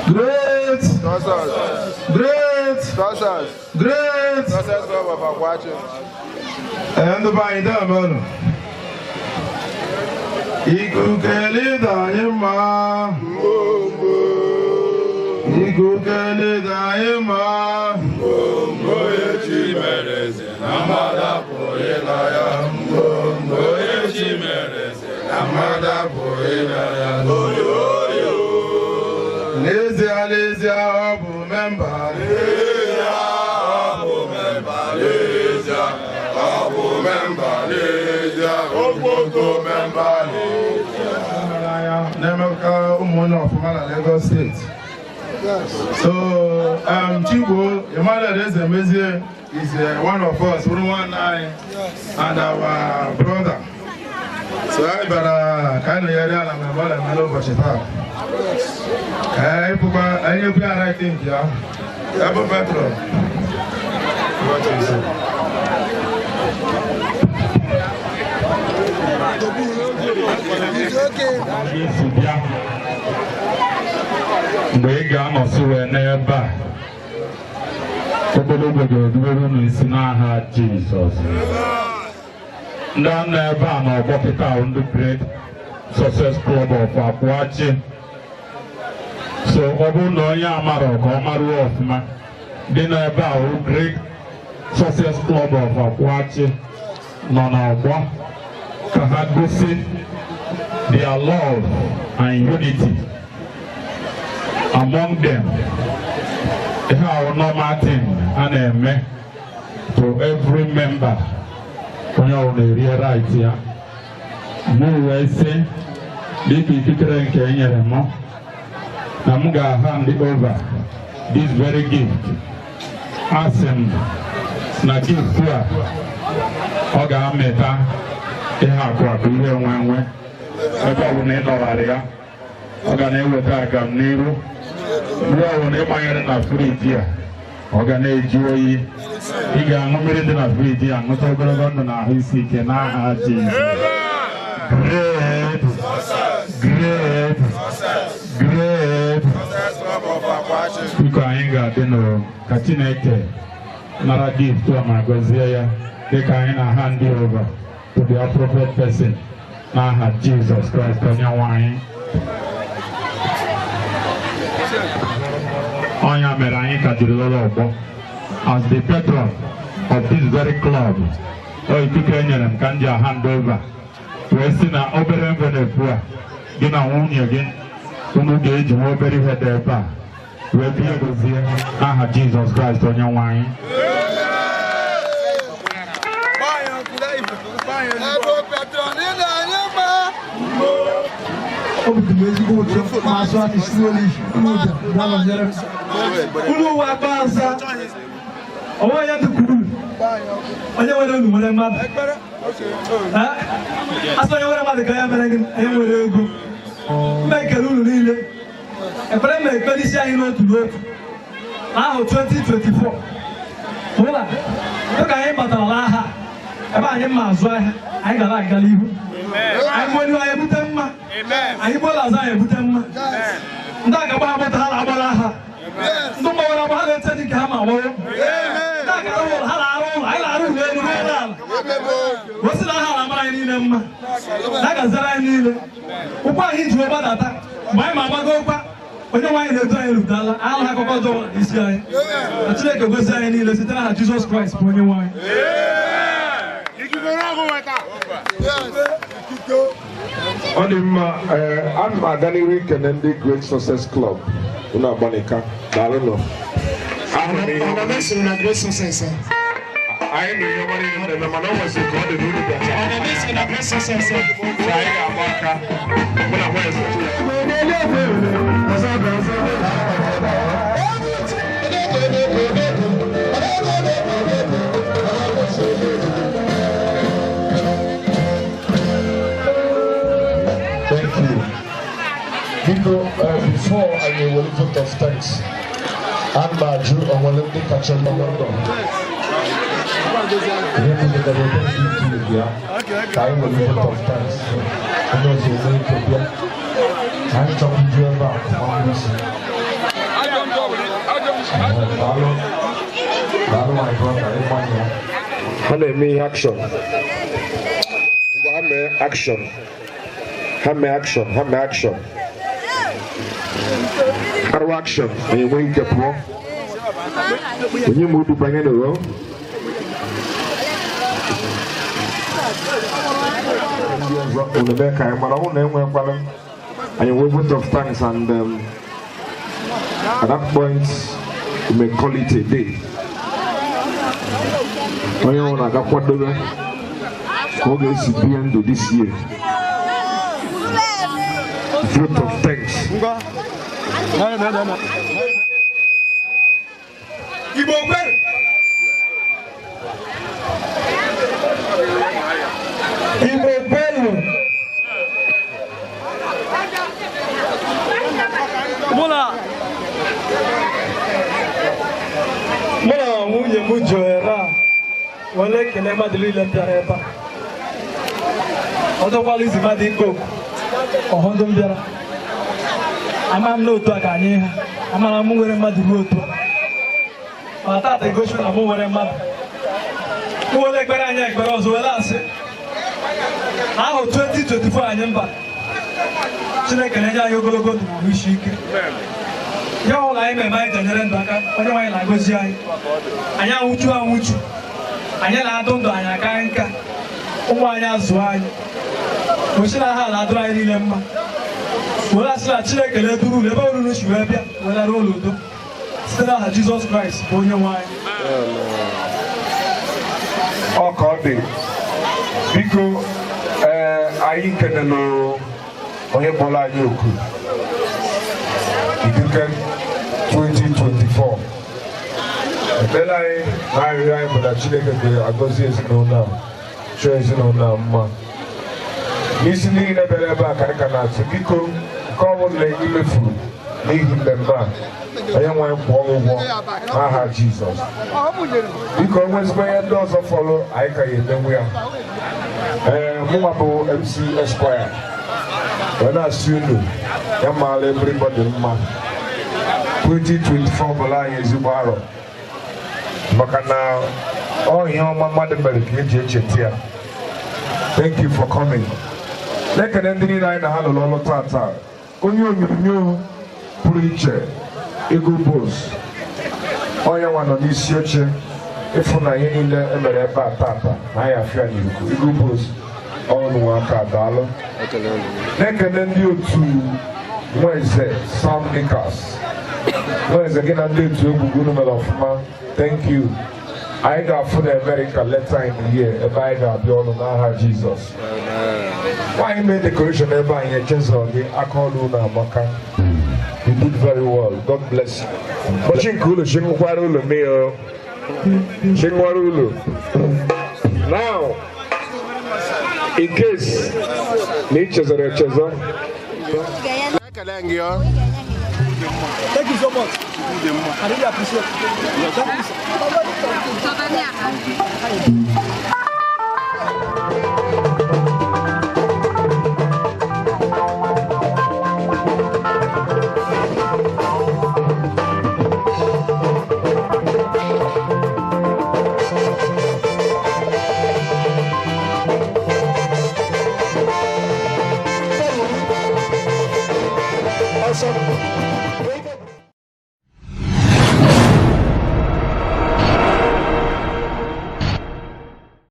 [SPEAKER 17] Great!
[SPEAKER 3] Success.
[SPEAKER 17] Great!
[SPEAKER 3] Success.
[SPEAKER 17] Great!
[SPEAKER 3] Success Club of Akwachi.
[SPEAKER 17] Ee, ndị be anyị debe unu. Ikuku elida anyị mma. Ikuku elida anyị mma.
[SPEAKER 5] Onye chi mere eze na mmadụ apụghị ịla ya. Onye chi mere eze na mmadụ apụghị ịla ya.
[SPEAKER 17] N'ezie n'ezie ọ bụ memba.
[SPEAKER 5] N'ezie ọ bụ memba n'ezie ọ bụ memba n'ezie okpoko memba n'ezie.
[SPEAKER 17] Na-emeka ụmụnne ọfụma na Lagos State. So, Chigbo, Emmanuel Ezemezie is one of us, bụrụ nwanne anyị and our brother. So anyị bịara ka anyị nọnyere ala ma ebe ọ na-eme n'ụbọchị taa. Ka anyị pụkwa anyị ekwe ya right nke ya. Ebe Petro.
[SPEAKER 21] Esi bịa mgbe ị ga-anọsị wee n'ebe a, ogologo ga-erubere unu isi n'aha Jizọs. Ndị a nọ ebe a n'ọgbọ kịta ahụ, ndị Great Success Club of Akwachi. So ọ bụrụ na onye amara ka ọ maruo ọfụma dị n'ebe a wụ Great Success Club of Akwachi nọ n'ọgbọ ka ha gosi their love and unity among them. Ihe ahụ normal thing a na-eme to every member, onye ọbụla erie right ya. Mụ wee sị, dịka ikikere nke e nyere mụ, na m ga-hand over this very gift. Asị m na gift a ọ ga-amịta ihe akụ akụ, ihe nwe nwe. Ebe ọ bụla ị nọgharị ya, ọ ga na-eweta agam n'iru. Mgbe ọ bụla ị gbanyere na friji a, ọ ga na-eju oyi. Ị ga-aṅụ mmiri dị na friji a, ṅụta ogologo ndụ na ahụ isi ike n'aha Jizọs. Great, great, great. Biko, anyị ga-adị n'o ka Chineke nara gift a ma gọzie ya dịka anyị na hand over to the appropriate person n'aha Jizọs Kraịst onye nwe anyị. Ọnya mere anyị ka jiri lọrọ ọgbọ as the patron of this very club. O ikike e nyere m ka m ji hand over wee sị na obere envelope a, gị na nwunye gị unu ga-eji nwa obere ihe dị ebe a wee bịa gozie n'aha Jizọs Kraịst onye nwe anyị.
[SPEAKER 4] Obi dị m ezigbo ụtọ ma asụ asị slowly unu bịa bịa nọnyere m. Unu ụwa akpa asa onwe onye dịka unu, onye nwere unu nwere mmadụ. Asị onye nwere mmadụ ka ya mere gị, onye nwere ego. Mba, ekele unu niile. Ekpere m ekpere isi anyị n'otu n'otu ahụ 2024 hụ na dịka anyị batara n'aha ebe anyị mma azụ ahịa, anyị gara aga n'ihu. Anyị gbuo anyị ebute mma, anyị gbuola azụ anyị ebute mma. Ndị a ga-agba ha moto, ha na-agbara ha. Ndị mgbawara agba, ha na-ete dị ka ha ma gbawo. Ndị a ga-arụ ụlọ, ha na-arụ ụlọ. Anyị na-arụ ụlọ elu ruo ala. Osi na aha na-amara anyị niile mma, na-agaziri anyị niile. Ụkwụ anyị ji wee gbadata mgbe anyị ma agbago ụkwa, onye nwe anyị na-edu anyị rutala ala akụkọ ọjọọ n'isi anyị. Na Chineke gozi anyị niile site n'aha Jizọs Kraịst bụ onye nwe anyị.
[SPEAKER 17] Ọ dị mma. Ee, ana m aga n'ihu ikene ndị Great Success Club. Unu agbanika, daalụnụ. Ahụrụ m ihe ọma.
[SPEAKER 18] Na Great Success.
[SPEAKER 17] Anyị na ihe ọma niile na-eme, mana o nwesịrị ka ọ dị n'uru bịacha.
[SPEAKER 18] Na Great Success.
[SPEAKER 17] So anyị ga-agba aka mụ na nwa eze. Thank you. Biko, before anyị ewere vote of thanks, ana m ajụ onwere ndị kacha nọ London. Ihe niile gara ebe ndị iji bịa ka anyị were vote of thanks. Onye ọzọ enwe ike bịa. Anyị chọrọ iju ebe a ma isi. Daalụ. Daalụ, my brother, ịgbanye ya. Ha na-eme ihe action. Ngwa, ha mee action. Ha mee action, ha mee action. Arụ action, na-enwe ike pụọ. Onye ma udu banye n'ụlọ. Ndị ọzọ unu mee ka anyị mara ọ na enwekwana anyị nwee vote of thanks and at that point we may call it a day. Onye ọ na-aga kwadobe ka ọ ga-esi bie ndụ this year. Vote of thanks.
[SPEAKER 4] Igbo kwere! Igbo kwenu! Mụ na nwunye m ji ohere a were ekele mmadụ niile bịara ebe a. Ọ dọkwala izi mmadụ ike oku ọhụ ndị m bịara. Ama m n'otu a ka anyị ha amara m nwere mmadụ ruo otu a, ma tata egosi na mụ nwere mmadụ. Mụ were ekpere anyị ekpere ọzọ were asị ahụ 2024 anyị mba Chineke na-enye anyị ogologo ndụ na ahụ isi ike. Ihe ọbụla anyị na-eme anyị ji enyere ndụ aka, onye nwaanyị na-agọzi anyị. Anyị anwụchu anwụchu, anyị na-adụ ndụ, anyị aka nka, ụmụ anyị azụọ anyị, gosi na ha na-adụrụ anyị niile mma. Were asị na Chineke na-eduru unu ebe unu si wee bịa wee ụlọ udo site n'aha Jizọs Kraịst bụ onye nwe anyị.
[SPEAKER 17] Ọ ka ọ dị. Biko, ee, anyị kenelụ onye kpọrọ anyị oku Ikuke 2024. Ekpere anyị na arịrịọ anyị bụ na Chineke ga-agọzi ezinụlọ a, chọọ ezinụlọ a mma. N'isi niile bịara ebe a ka anyị ka na-atụ, biko, nke ọ bụla ị mefuru n'ihi mmemme a, onye nwe anyị kwụọ ụgwọ n'aha Jizọs. Biko, nwezikwa ihe ndị ọzọ fọrọ anyị ka ya emenwu ya. Ee, mụnwa bụ MC Esquire wee na-asị unu ya maara everybody mma. 2024 bụla anyị ezigbo arọ, maka na ọ ihe ọma mmadụ mere ka eji echeta ya. Thank you for coming. Na-ekene ndị niile anyị na ha lụrụ ọrụ tata. Onye onyonyo pụrụ iche, Ego Bos, onye nwa nọ n'isi oche ịfụ na ihe niile emere ebe a tata na anyị afịa n'ikuku. Ego Bos, ọnụ aka, daalụ. Na-ekene ndị otu Nweze Sound Makers. Nweze, gị na ndị otu egwu unu mere ọfụma. Thank you. Anyị ga-afụ na America later in the year ebe anyị ga-abịa ọnụ n'aha Jizọs. Nwaanyị mee decoration ebe anyị echezọ gị aka ọrụ unu amaka. You did very well. God bless you. Ụbọchị nke ụlọ chinwụkwara ụlọ mee o. Chinwara ụlọ. Now, in case na ị chezọrọ echezọ.
[SPEAKER 4] Thank you so much. I really appreciate it. Thank you, sir.
[SPEAKER 18] Awesome.